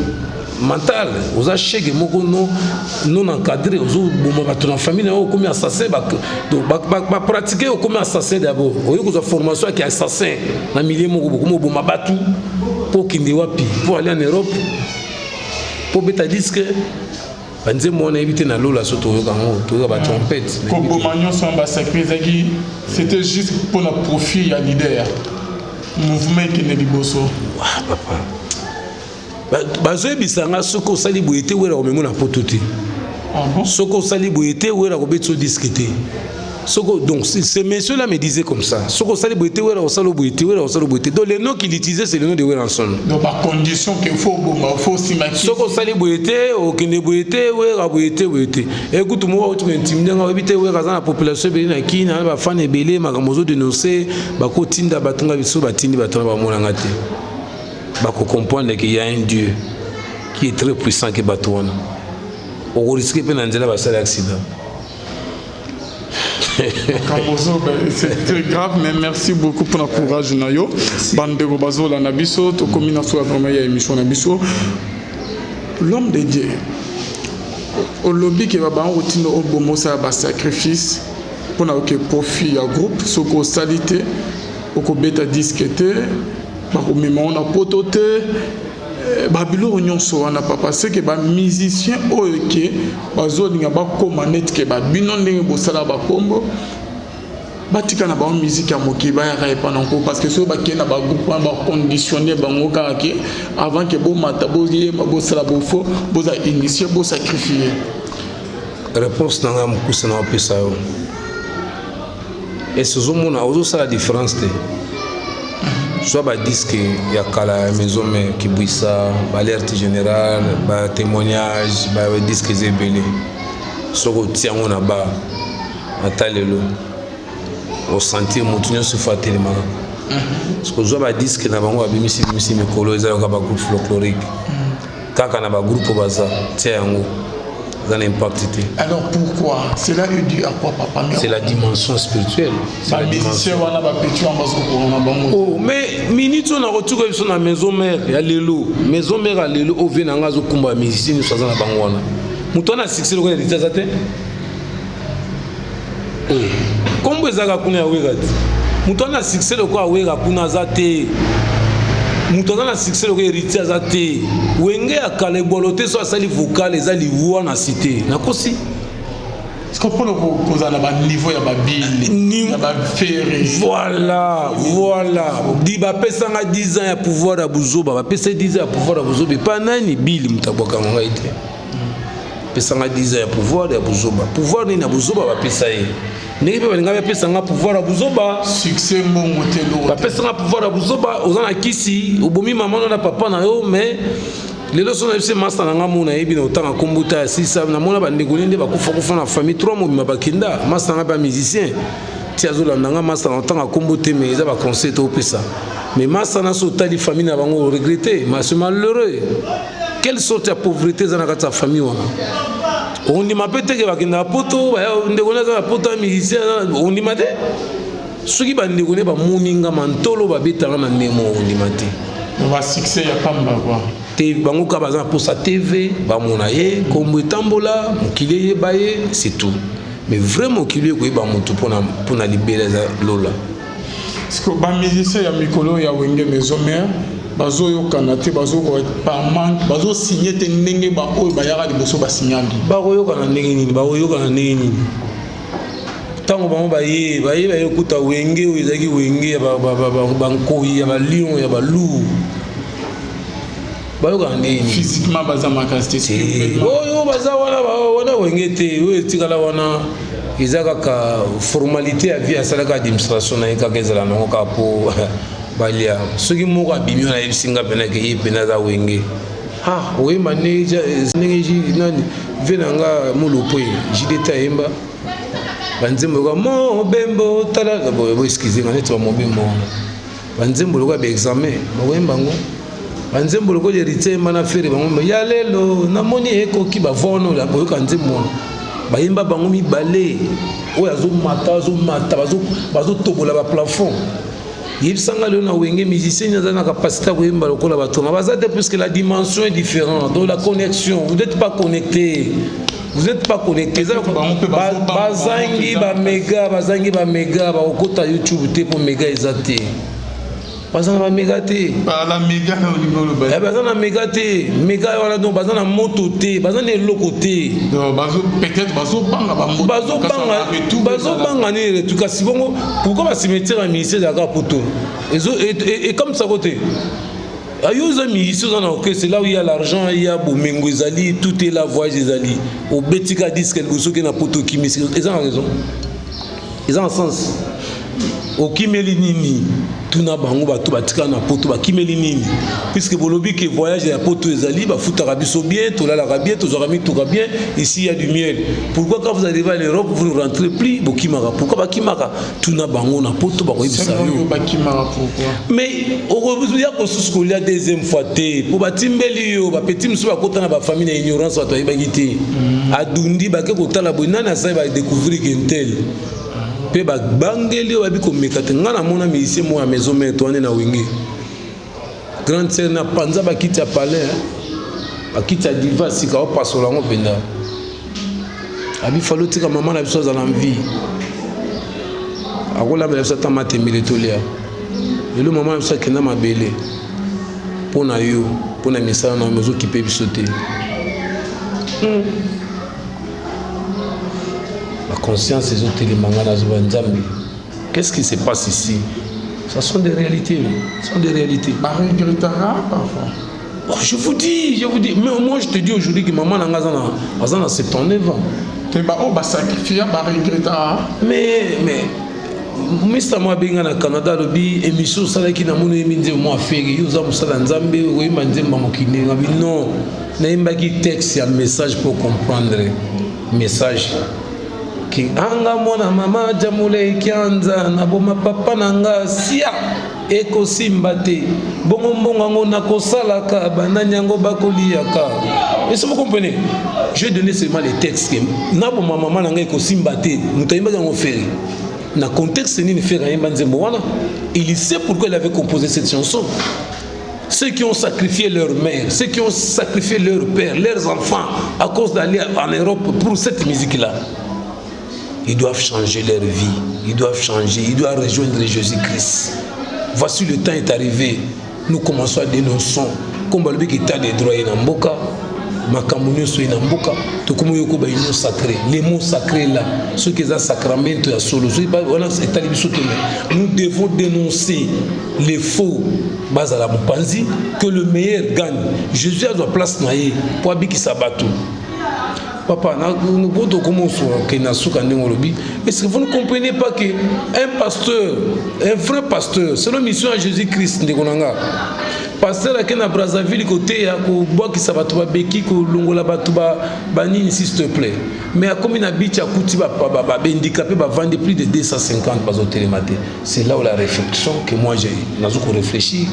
mental. Oza chege moko non encadré, ozoboma bato na famille na yo, okomi assassin. Donc bapratique, okomi assassin. D'abord oyo kozwa formation yaki assassin na milieu moko bokomi oboma bato mpo okende wapi? Mpo aller en Europe, mpo obeta disque. Banzembo wana yebi te na lola so toyoka yango, toyoka batrompete. Koboma nyonso wana, basacrifice ezalaki, c'était juste mpona profit ya leader, mouvement ekende liboso. Ah, papa, bazoyebisa nga soki osali boye te, Wera komemo na Poto te. Ah bon? Soki osali boye te, Wera kobeti so disque te. Soko donc ce monsieur là me disait comme ça: soki osali boye te, Wera kosala boye te, Wera kosala boye te. Donc le nom qu'il utilisait, c'est le nom de Werrason. Donc bacondition ke faut oboma, faut osima. Soki osali boye te, okende boye te, Wera boye te, boye te. Ekutu moko auti kointimider nga, oyebi te, Wera aza na population ebele na Kini, na bafans ebele, makambo ozodénonce, bakotinda bato. Nga biso batindi bato na bamonanga te, bakocomprendre qu'il y a un Dieu qui est très puissant ke bato wana. Okorisquer mpe na nzela basali accident. Makambo c'est très grave, mais merci beaucoup pour la courage na yo. Bandeko bazolanda biso, tokomi na suka vraiment ya émission na biso. L'homme de Dieu, olobi ke babango kotinda oboma, osala basacrifice mpona oke profit ya groupe. Soki osali te, okobeta disque te, bakomema ngo na Poto te. Babiloko nyonso wana, papa, c'est que bamusicien oyo ke bazolinga bakóma neti ke babino ndenge bosala bakombo, batika na bango musique ya mokili, bayaka epa na nko, parce que soki bakei na bagroupe wana, baconditionne bango kaka ke avant ke bomata, boyemba, bosala bofo, boza initie, bosacrifie. Réponse na ngai mokusa na opesa yo, ese ozomona ozosala différence te. Soit badisque ya kala ya Maison Mère, Kibwisa, baalerte générale, batémoignage, badisque eza ebele. Soki otia yango na bar, ata lelo osentir motu nyonso fo atelemaka. Soki ozwa badisque na bango babimisi bimisi mikolo, eza yoka bagroupe folklorique kaka na bagroupe oyo baza tia yango, eza na impact te. Alors pourquoi cela est dû à quoi, papa? C'est la dimension spirituelle. Bamusicien wana, bapetits wana, bazokoka na bango. Oh, mais minute oyo nakotuka biso na Maison Mère ya lelo, Maison Mère ya lelo oyo vie na nga azokumba bamusicien nyonso aza na bango wana, moto wana succès lokola Héritier aza te. Kombo ezalaka kuna ya Wera te. Moto wana succès lokola Wera kuna aza te. Moto aza na succès lokola Héritier aza te. Wenge ya kala, ebwalo te. So asali vocal, eza liwa na cité. Nakosi? Mpona kozala na baniveau ya babile ya baFerre. Voilà, di bapesanga 10 ans ya pouvoir ya buzoba. Bapesa 10 ans ya pouvoir ya buzoba epa nani? Bili moto abwakanga ngai te. Pesanga 10 ans ya pouvoir ya buzoba. Pouvoir nini ya buzoba bapesa ye? Ndenge mpe balinga bapesanga pouvoir ya buzoba. Succès, mbongo te, eloko. Bapesanga pouvoir ya buzoba. Oza na kisi, obomi mama no na papa na yo. Mais lelo so na biso, masta na nga mo nayebi na otanga nkombo ta ya sisa, namona bandeko ne nde bakufa kufa na famille, trois mobima bakenda. Masta na nga mpe ya musicien ti azolanda nga. Masta na otanga nkombo te, mais eza baconseil toopesa. Mais masta na so otali famille na bango, oregrete. Mais c'est malheureux, quelle sorte ya pauvreté eza na kati ya famille wana. Ondima mpe teke bakendaka Poto, ndeko ne aza na Poto ya musicien. Ondima te soki bandeko ne bamoni nga mantolo babetanga na ndenge moko, ondima te. Basuccès ya pamba quoi. Te, bango kaka baza na posa TV, bamona ye, nkombo etambola, mokili eyeba ye, c'est tout. Mais vrai, mokili ekoyeba motu mpona libela eza lola. Parce que bamusicien ya mikolo ya Wenge Maison Mère bazoyokana te, bazokoka par manque, bazosigne te ndenge baoyo bayaka liboso basignaki. Bakoyokana ndenge nini? Bakoyokana ndenge nini ntango bango baye kuta Wenge oyo ezalaki Wenge ya bankoyi, ya balion, ya baloup? Bayokana ndenge nini? Physiquement baza makasi te. Oyo baza wana wana Wenge te. Oyo etikala wana eza kaka formalité ya vie. Asalaka administration na ye kaka, ezala nango kaka mpo balia. Soki moko abimi wana, ayebisi nga mpena ke ye mpena aza Wenge. Ah, oyemba ndenge nani? Ve na nga molopo JDT ayemba banzembo lokola Mobembo. Tala, bo excuse nga, neti bamobembo wana, banzembo lokola baexamen, bakoyemba yango. Banzembo lokola Héritier yemba na Ferre, bango ya lelo namoni ekoki bavoi wana. Boyoka nzembo wana bayemba bango mibale, oyo azomata, azomata, bazotobola baplafond. Yebisanga lelo na Wenge, musicien aza na capacité ya koyemba lokola bato na baza te, puisque la dimension est différente. Donc la connexion, vous n'êtes pas connecté, vous n'êtes pas connecté. Bazangi baméga, bazangi baméga, bakokota YouTube te mpo méga eza te. Baza na baméga te, baza na méga te. Méga wana, donc baza na moto te, baza na eloko te. Bazobanga nini? Retour kasi bongo pourquoi bacimetière ya ministère ezalaka Poto? Ekamisako te. Ayo oza musicien, oza na orchestre, là où il y a l'argent, il y a bomengo ezali, tout est là, voyage ezali. Obetika disque liboso, oke na Poto, okimisi. Eza na raison, eza na sens. Okimeli nini? Tuna bango bato batikala na Poto, bakimeli nini? Puisque bolobi ke voyage ya Poto ezali, bafutaka biso bien, tolalaka bien, tozwaka mituka bien, ici il y a du miel. Pourquoi quand vous arrivez à l'Europe, vous ne rentrez plus? Bokimaka pourquoi? Bakimaka, tuna bango na Poto, bakoyebisa yo. Mais okoya kosusu kolia deuxième fois te, po batimbeli yo. Bapeti mosusu bakota na bafamille na ignorance, bato bayebaki te. Adundi, bake kotala boye, nani asali, badécouvrir ke ntel mpe babangeli oyo babi komeka te. Ngai namona musicien moko ya Maison Mère, towane na Wenge, grande sœur na panza bakiti ya palais, bakiti ya diva, sika opasola yango mpenza. Abi fali otika mama na biso azala mvi, akolambela biso ata matembele tolia. Lelo mama na biso akenda mabele. Mpo na yo, mpo na misala na yo, ozokipe biso te. Baconscience ezotelema. Ngai nazoba: Nzambe, qu'est-ce qui se passe ici? Ça sont des réalités, ce sont des réalités. Baregrettaka parfois. Oh, je vous dis, je vous dis, mais moi je te dis aujourd'hui que maman na nga aza na 79 ans. Te, baoyo basacrifia baregrettaka. Mais mista mo abenga na Canada, alobi: émission osalaki, namoni oyembi nzembo mo aferi, yo oza mosala Nzambe, oyemba nzembo ya mokili. Ngabi non, nayembaki texte ya message pour comprendre message ki anga mwana mama jamula ekianza naboma papa na nga sia ekosimba te, bongo mbongo yango nakosalaka, banani yango bakoliaka. Est-ce que vous comprenez? Je donné seulement les textes ke naboma mama na ngai ekosimba te. Moto ayembaki yango Ferre, na contexte nini Ferre ayemba nzembo wana? Il sait pourquoi il avait composé cette chanson. Ceux qui ont sacrifié leur mère, ceux qui ont sacrifié leur père, leurs enfants, à cause d'aller en Europe pour cette musique-là, ils doivent changer leur vie. Ils doivent changer. Ils doivent rejoindre Jésus-Christ. Voici, le temps est arrivé. Nous commençons à dénoncer. Comme le état de droit est mboka, makambo nyonso ye na mboka, tokomi oyoka ba union sacrée, les mots sacrés là, soki eza sacramento ya solo, soki wana etali biso te. Mais nous devons dénoncer les faux, bazala mopanzi, que le meilleur gagne. Jésus azwa place na ye mpo abikisa bato. Papa, po tokoma okende na suka ndenge olobi, est-ce que vous ne comprenez pas que un pasteur, un vrai pasteur, selon mission ya Jésus Christ, ndeko na nga pasteur ake na Brazzaville koteya, kobwakisa bato babeki, kolongola bato banini, s'il te plaît, mais akomi na beach, akuti bahandicapé bavandi plus de 250, bazotelema te. C'est là où la réflexion que moi j'ai, nazo koréfléchir: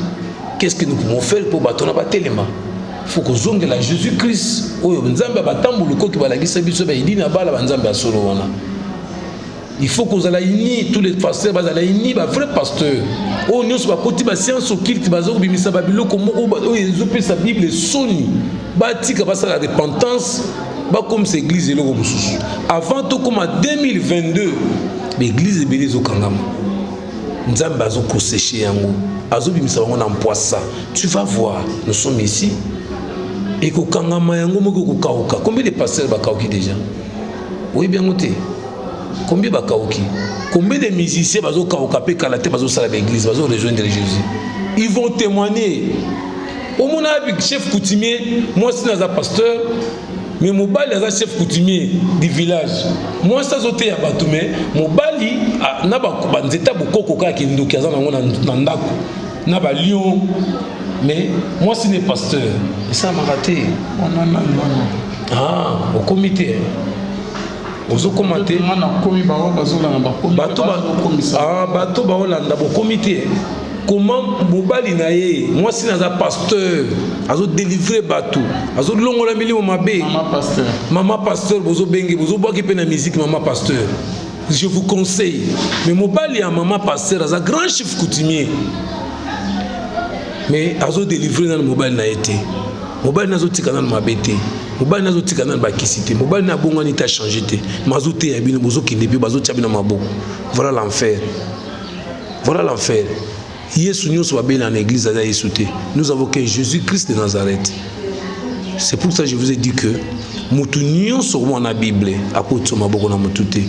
qu'est-ce que nous pouvons faire po bato na batelema? Faut kozongela Jésus Christ oyo Nzambe ya batambulu koki balakisa biso, bayidi na bala banzambe ya solo wana. Il faut kozala uni, tous les pasteurs bazala uni, bavrai pasteur oyo nyonso bakoti bascience occulte, baza kobimisa babiloko moko oyo ezopesa Bible soni, batika, basala repentance, bakomisa église eloko mosusu. Avant tokóma 2022, baéglise ebele ezokangama. Nzambe azokosécher yango, azobimisa bango na mpwasa. Tu vas voir, nous sommes ici, ekokangama yango moko, ekokauka. Combien de pasteurs bakauki déjà? Oyebi yango te? Combien bakauki? Combien de musiciens bazokauka mpe kala te bazosala baéglise, bazorejoindre Jésus? Ils vont témoigner. Omona chef coutumier, mwasi naza pasteur, mais mobali aza chef coutumier du village. Mwasi azoteya bato, mais mobali na banzete ya bokoko kaka, kindoki aza nango na ndako na balion, mais mwasi ne pasteur. Esalamaka te. Ah, okomi te, ozokoma te. Bato baolanda, bokomi te. Comment mobali na ye, mwasi na aza pasteur, azodélivre bato, azolongola milimo mabe, mama pasteur, bozobenge, bozobwaki mpe na musique mama pasteur, je vous conseille, mais mobali ya mama pasteur aza grand chef coutumier, mais azodélivre nano mobali na ye te. Mobali na azotika nano mabe te, mobali na azotika nano bakisi te, mobali na abongwani te, achange te, mais azoteya bino, bozokende mpe bazotia bino maboko. Voilà l'enfer, voilà l'enfer. Yesu nyonso babeli na église aza Yesu te. Nous avons que Jésus Christ de Nazareth. C'est pour ça que je vous ai dit que motu nyonso komona Bible akotia maboko na motu te,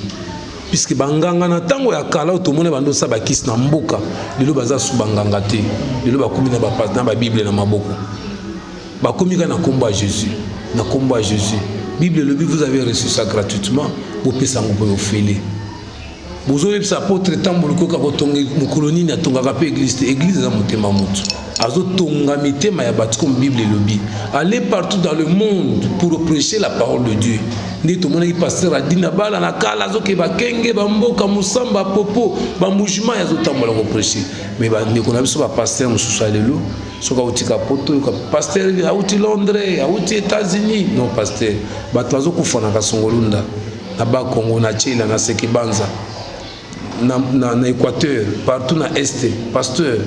puisque banganga na ntango ya kala oyo tomoni bando osala bakisi na mboka, lelo baza su banganga te. Lelo bakomi na babible na maboko, bakomi kaka na nkombo ya Jésus, na nkombo ya Jésus. Bible elobi: vous avez reçu ça gratuitement, bopesa yango mpo ofele. Bozoyebisa apôtre Tamboli koka kotonga mokolo nini? Atongaka mpe église te. Église eza motema. Motu azotonga mitema ya bato, comme Bible elobi: aller partout dans le monde pour prêcher la parole de Dieu. Nde tomonaki pasteur Adina bala na kala azokeba kenge bamboka mosamba popo bamugement, azotambola koprêcher. Mais bandeko na biso bapasteur mosusu ya lelo, soki autika Poto, yoka pasteur auti Londres, auti États-Unis. Non, pasteur, bato bazokufa na Kasongolunda, na Bakongo, na Tshela, na Sekebanza, na Équateur, partout na Est. Pasteur,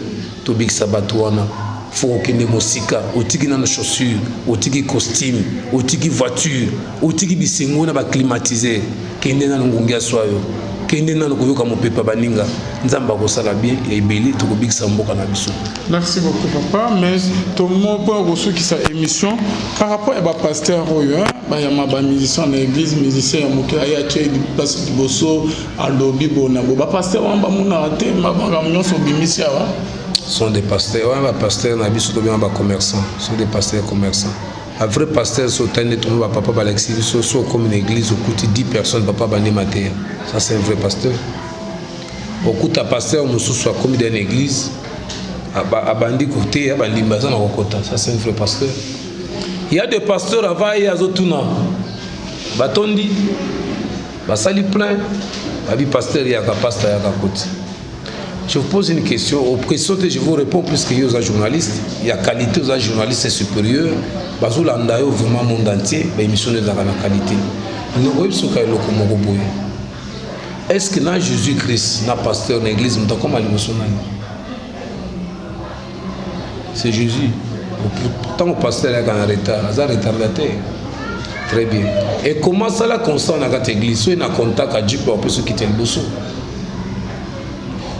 tobikisa bato wana. Faut kokende mosika, otiki nano chaussure, otiki costume, otiki voiture, otiki bisengo na baclimatiseur, kende nano ngungi aswa yo. Kende nano koyoka mopepe ya baninga. Nzambe akosala bien ya ebele, tokobikisa mboka na biso. Merci beaucoup papa, mais tomo mpona kosukisa émission par rapport ya bapasteur oyo bayama bamusicien na église, musicien ya moke aye atie place liboso, alobi bona bo bapasteur wana bamonaka te makambo nyonso obimisi awa. Sont des pasteurs wana, bapasteur na biso tobenga bacommerçant, sont des pasteurs commerçants. Un vrai pasteur, so otali nde tomo bapapa balakisi biso, so okomi na église, okuti 10 personnes, papa bandema te, ça c'est un vrai pasteur. Okuta pasteur mosusu akomi dans église, abandi koteya, bandimi baza na kokota, ça c'est un vrai pasteur. Il y a des pasteurs, avant ye azotuna batondi, basali plein, babi pasteur yaka, pasteur yaka koti. Je vous pose une question. Aux questions, je vous réponds puisque yo oza journaliste ya qualité, oza journaliste supérieur, bazolanda yo vraiment monde entier, baémission ezalaka na qualité. Donc oyebi soki eloko moko boye, est ce que na Jésus Christ na pasteur na église, moto akoma liboso nani? C'est Jésus. Ntango pasteur ayaka na retard, aza retardateur. Très bien. Et comment sala constant na kati église? Soki na contact ajipe, bapesi okita liboso.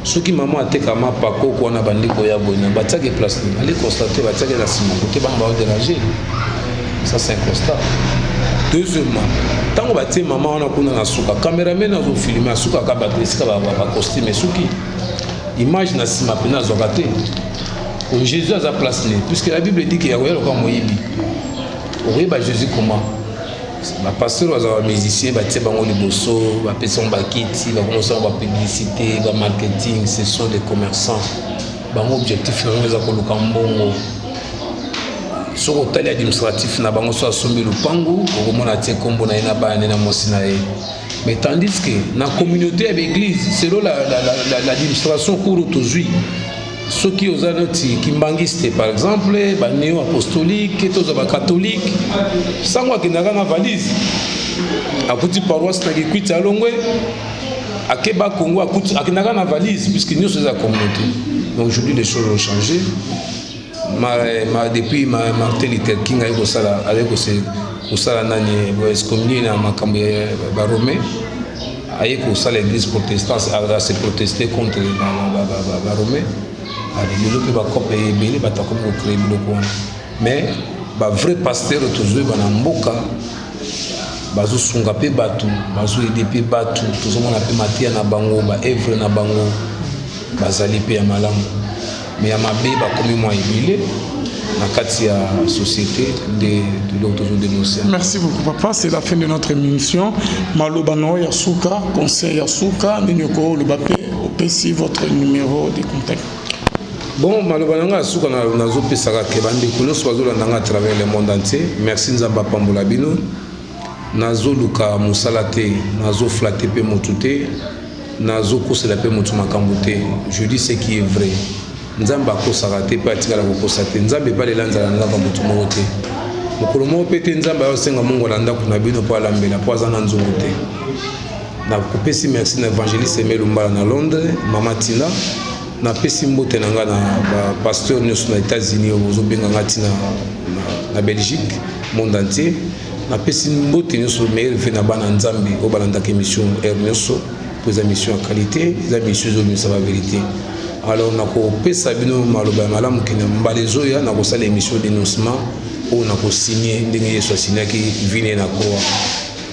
Soki mama ateka mapa, koko wana bandi koya boye na batiaki place nini? Ali constate, batiaki na nsima kote, bana baodéranger. Ça c'est un constat. Deuxièmement, ntango batie mama wana kuna na suka, cameraman azofilme, asukaka bato esika bacostume, esuki image na nsima mpena azwaka te. Jésus aza place nini? Puisque la Bible dit ke yakoya lokola moyibi. Okoyeba Jésus comment? Bapasteur baza bamusicien, batie bango liboso, bapesi bango bakiti, bakomosala bapublicité, bamarketing. Ce sont des commerçants. Bango objectif na bango eza koluka mbongo. Soki otali administratif na bango, so asombi lupangu, okomona atie nkombo na ye na bana nde na mwasi na ye. Mais tandis que na communauté ya baéglise, selon l'administration la, la, cour tozwi, soki oza neti kimbangiste par exemple, banéo apostolique, tozwa bacatholique, sango akendaka na valise, akuti paroisse na Kikwiti, alongwe, akeba Congo, akuti, akendaka na valise, puisque nyonso eza communauté. Donc aujourd'hui les choses ont changé. Depuis Martin Luther King aye kosala, aye kosala nani, excommunier na makambo ya baromain, aye kosala église protestante, ase protester contre baromain. Lelo mpe bakope ebele, bato akomi kocréer biloko wana. Mais bavrai pasteur tozoyeba na mboka, bazosunga mpe bato, bazoaider mpe bato, tozomona mpe mateya na bango, baœuvre na bango bazali mpe ya malamu. Mais ya mabe bakomi mwa ebele na kati ya société nde biloko tozodénonce. Merci beaucoup papa, c'est la fin de notre émission. Maloba na ya suka, conseil ya suka nini okoloba mpe opesi votre numéro de contact? Bon, maloba na ngai ya suka nazopesaka ke bandeko nyonso bazolanda ngai à travers le monde entier, merci, Nzambe apambola bino. Nazoluka mosala te, nazoflatter mpe motu te, nazokosela mpe motu makambo te. Je dis ce qui est vrai. Nzambe akosaka te mpe atikala kokosa te. Nzambe epalela nzala na ndako ya motu moko te, mokolo moko mpe te. Nzambe ayosenga mongo na ndako na bino mpo alambela, mpo aza na nzungu te. Nakopesi merci na évangéliste Emelu Mbala na Londres, mama Tina. Napesi mbote na ngai na bapasteur nyonso na États-Unis oyo bozobenga nga, ntina na Belgique, monde entier. Napesi mbote nyonso, meilleur vœu na bana Nzambe oyo balandaka émission heure nyonso, mpo eza mission ya qualité, eza mission ezobimisa bavérité. Alors nakopesa bino maloba ya malamu kende mbala ezoya, nakosala émission dénoncement oyo nakosigne ndenge Yesu asignaki vine na croix.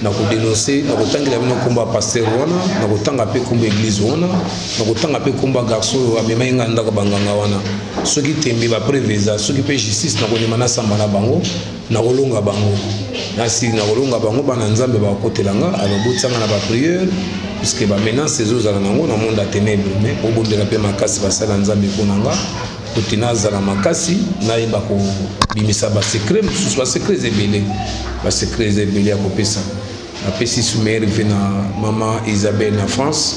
Nakodénonce, nakotangela bino nkombo ya pasteur wana, nakotanga mpe nkombo église wana, nakotanga mpe nkombo ya garçon oyo amemai ngai ndako banganga wana. Soki tembe, bapreuve eza. Soki mpe justice, nakondima nasamba na bango, nakolonga bango, nasi nakolonga bango. Bana Nzambe bakotela nga. Alors botianga na baprière, puisque bamenace ezozala nango na monde ya ténèbre. Mais obondela mpe makasi, basala Nzambe mpo na nga, kote nazala makasi, nayeba kobimisa basecret mosusu. Basecret eza ebele, basecret eza ebele ya kopesa. Napesi su meilleur vœu na mama Isabelle na France,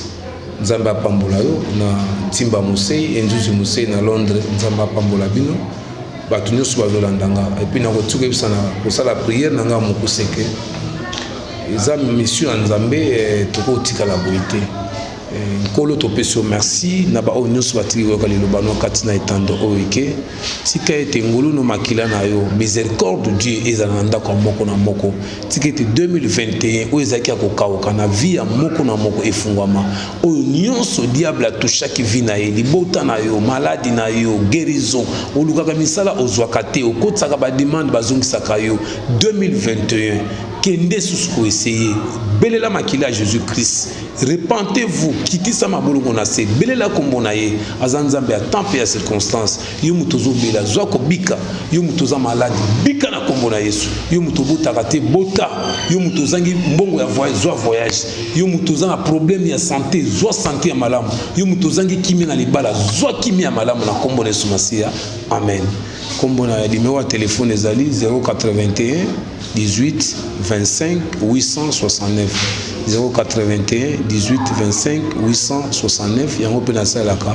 Nzambe apambola yo, na Ntimba Mosei, Enzuzi Mosei na Londres, Nzambe apambola bino, bato nyonso bazolanda nga. Et puis nakotika yebisa na kosala prière na nga mokuse ke eza mission ya Nzambe, tokotikala boye te. Nkolo, topesi yo merci na baoyo nyonso batiki koyoka liloba no kati na etando oyo eke. Tika ete ngolu no, makila na yo, miséricorde Dieu ezala na ndako ya moko na moko. Tika ete 2021 oyo ezalaki ya kokauka na vie ya moko na moko efungwama. Oyo nyonso diable atouchaki vie na ye, libota na yo, maladie na yo, guérison. Olukaka misala, ozwaka te, okotisaka bademande, bazongisaka yo. 2021, kende susu koessayer. Belela makila ya Jésus Christ. Repentez-vous, kitisa mabolongo na se, belela nkombo na ye. Aza Nzambe ya temps mpe ya circonstance. Yo moto ozobela, zwa kobika. Yo moto oza malade, bika na nkombo na Yesu. Yo moto obotaka te, bota. Yo moto ozangi mbongo ya voyage, zwa voyage. Yo moto oza na problème ya santé, zwa santé ya malamu. Yo moto ozangi kimia na libala, zwa kimia ya malamu na nkombo na Yesu Masiya. Amen. Nkombo na numéro ya telefone ezali 081 18 25 869, 081 18 25 869. Yango mpe nasalelaka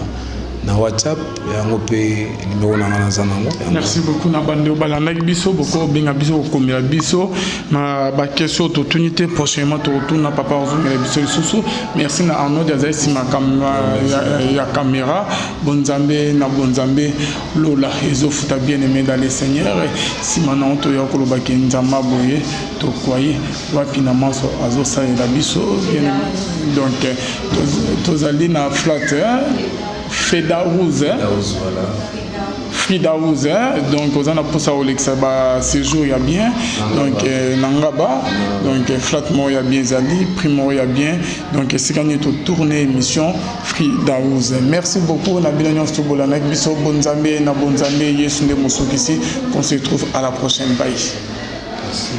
na WhatsApp, yango mpe numéro na nga naza nango. Merci beaucoup na bandeko balandaki biso. Bokobenga biso, kokomela biso na baquestion totuni te. Prochainement tokotuna, papa ozongela biso lisusu. Merci na Arnaud azali nsima ya caméra. Bonzambe na bonzambe, lola ezofuta. Bien aimé dans le Seigneur, nsima nango toya kolobaki Nzambe boye tokwaye wapi na maso azosalela biso. Donc tozali na flat Frida Rose. Voilà. Frida Rose, donc oza na mposa kolekisa baséjour ya bien, donc na Ngaba, donc flat moko ya bien ezali, prix moko ya bien. Donc esika nini totourne émission, Frida Rose. Merci beaucoup na bino nyonso tobolandaki biso. Bonzambe na bonzambe, Yesu nde mosokisi. Qu'on se retrouve à la prochaine. Bye. Merci.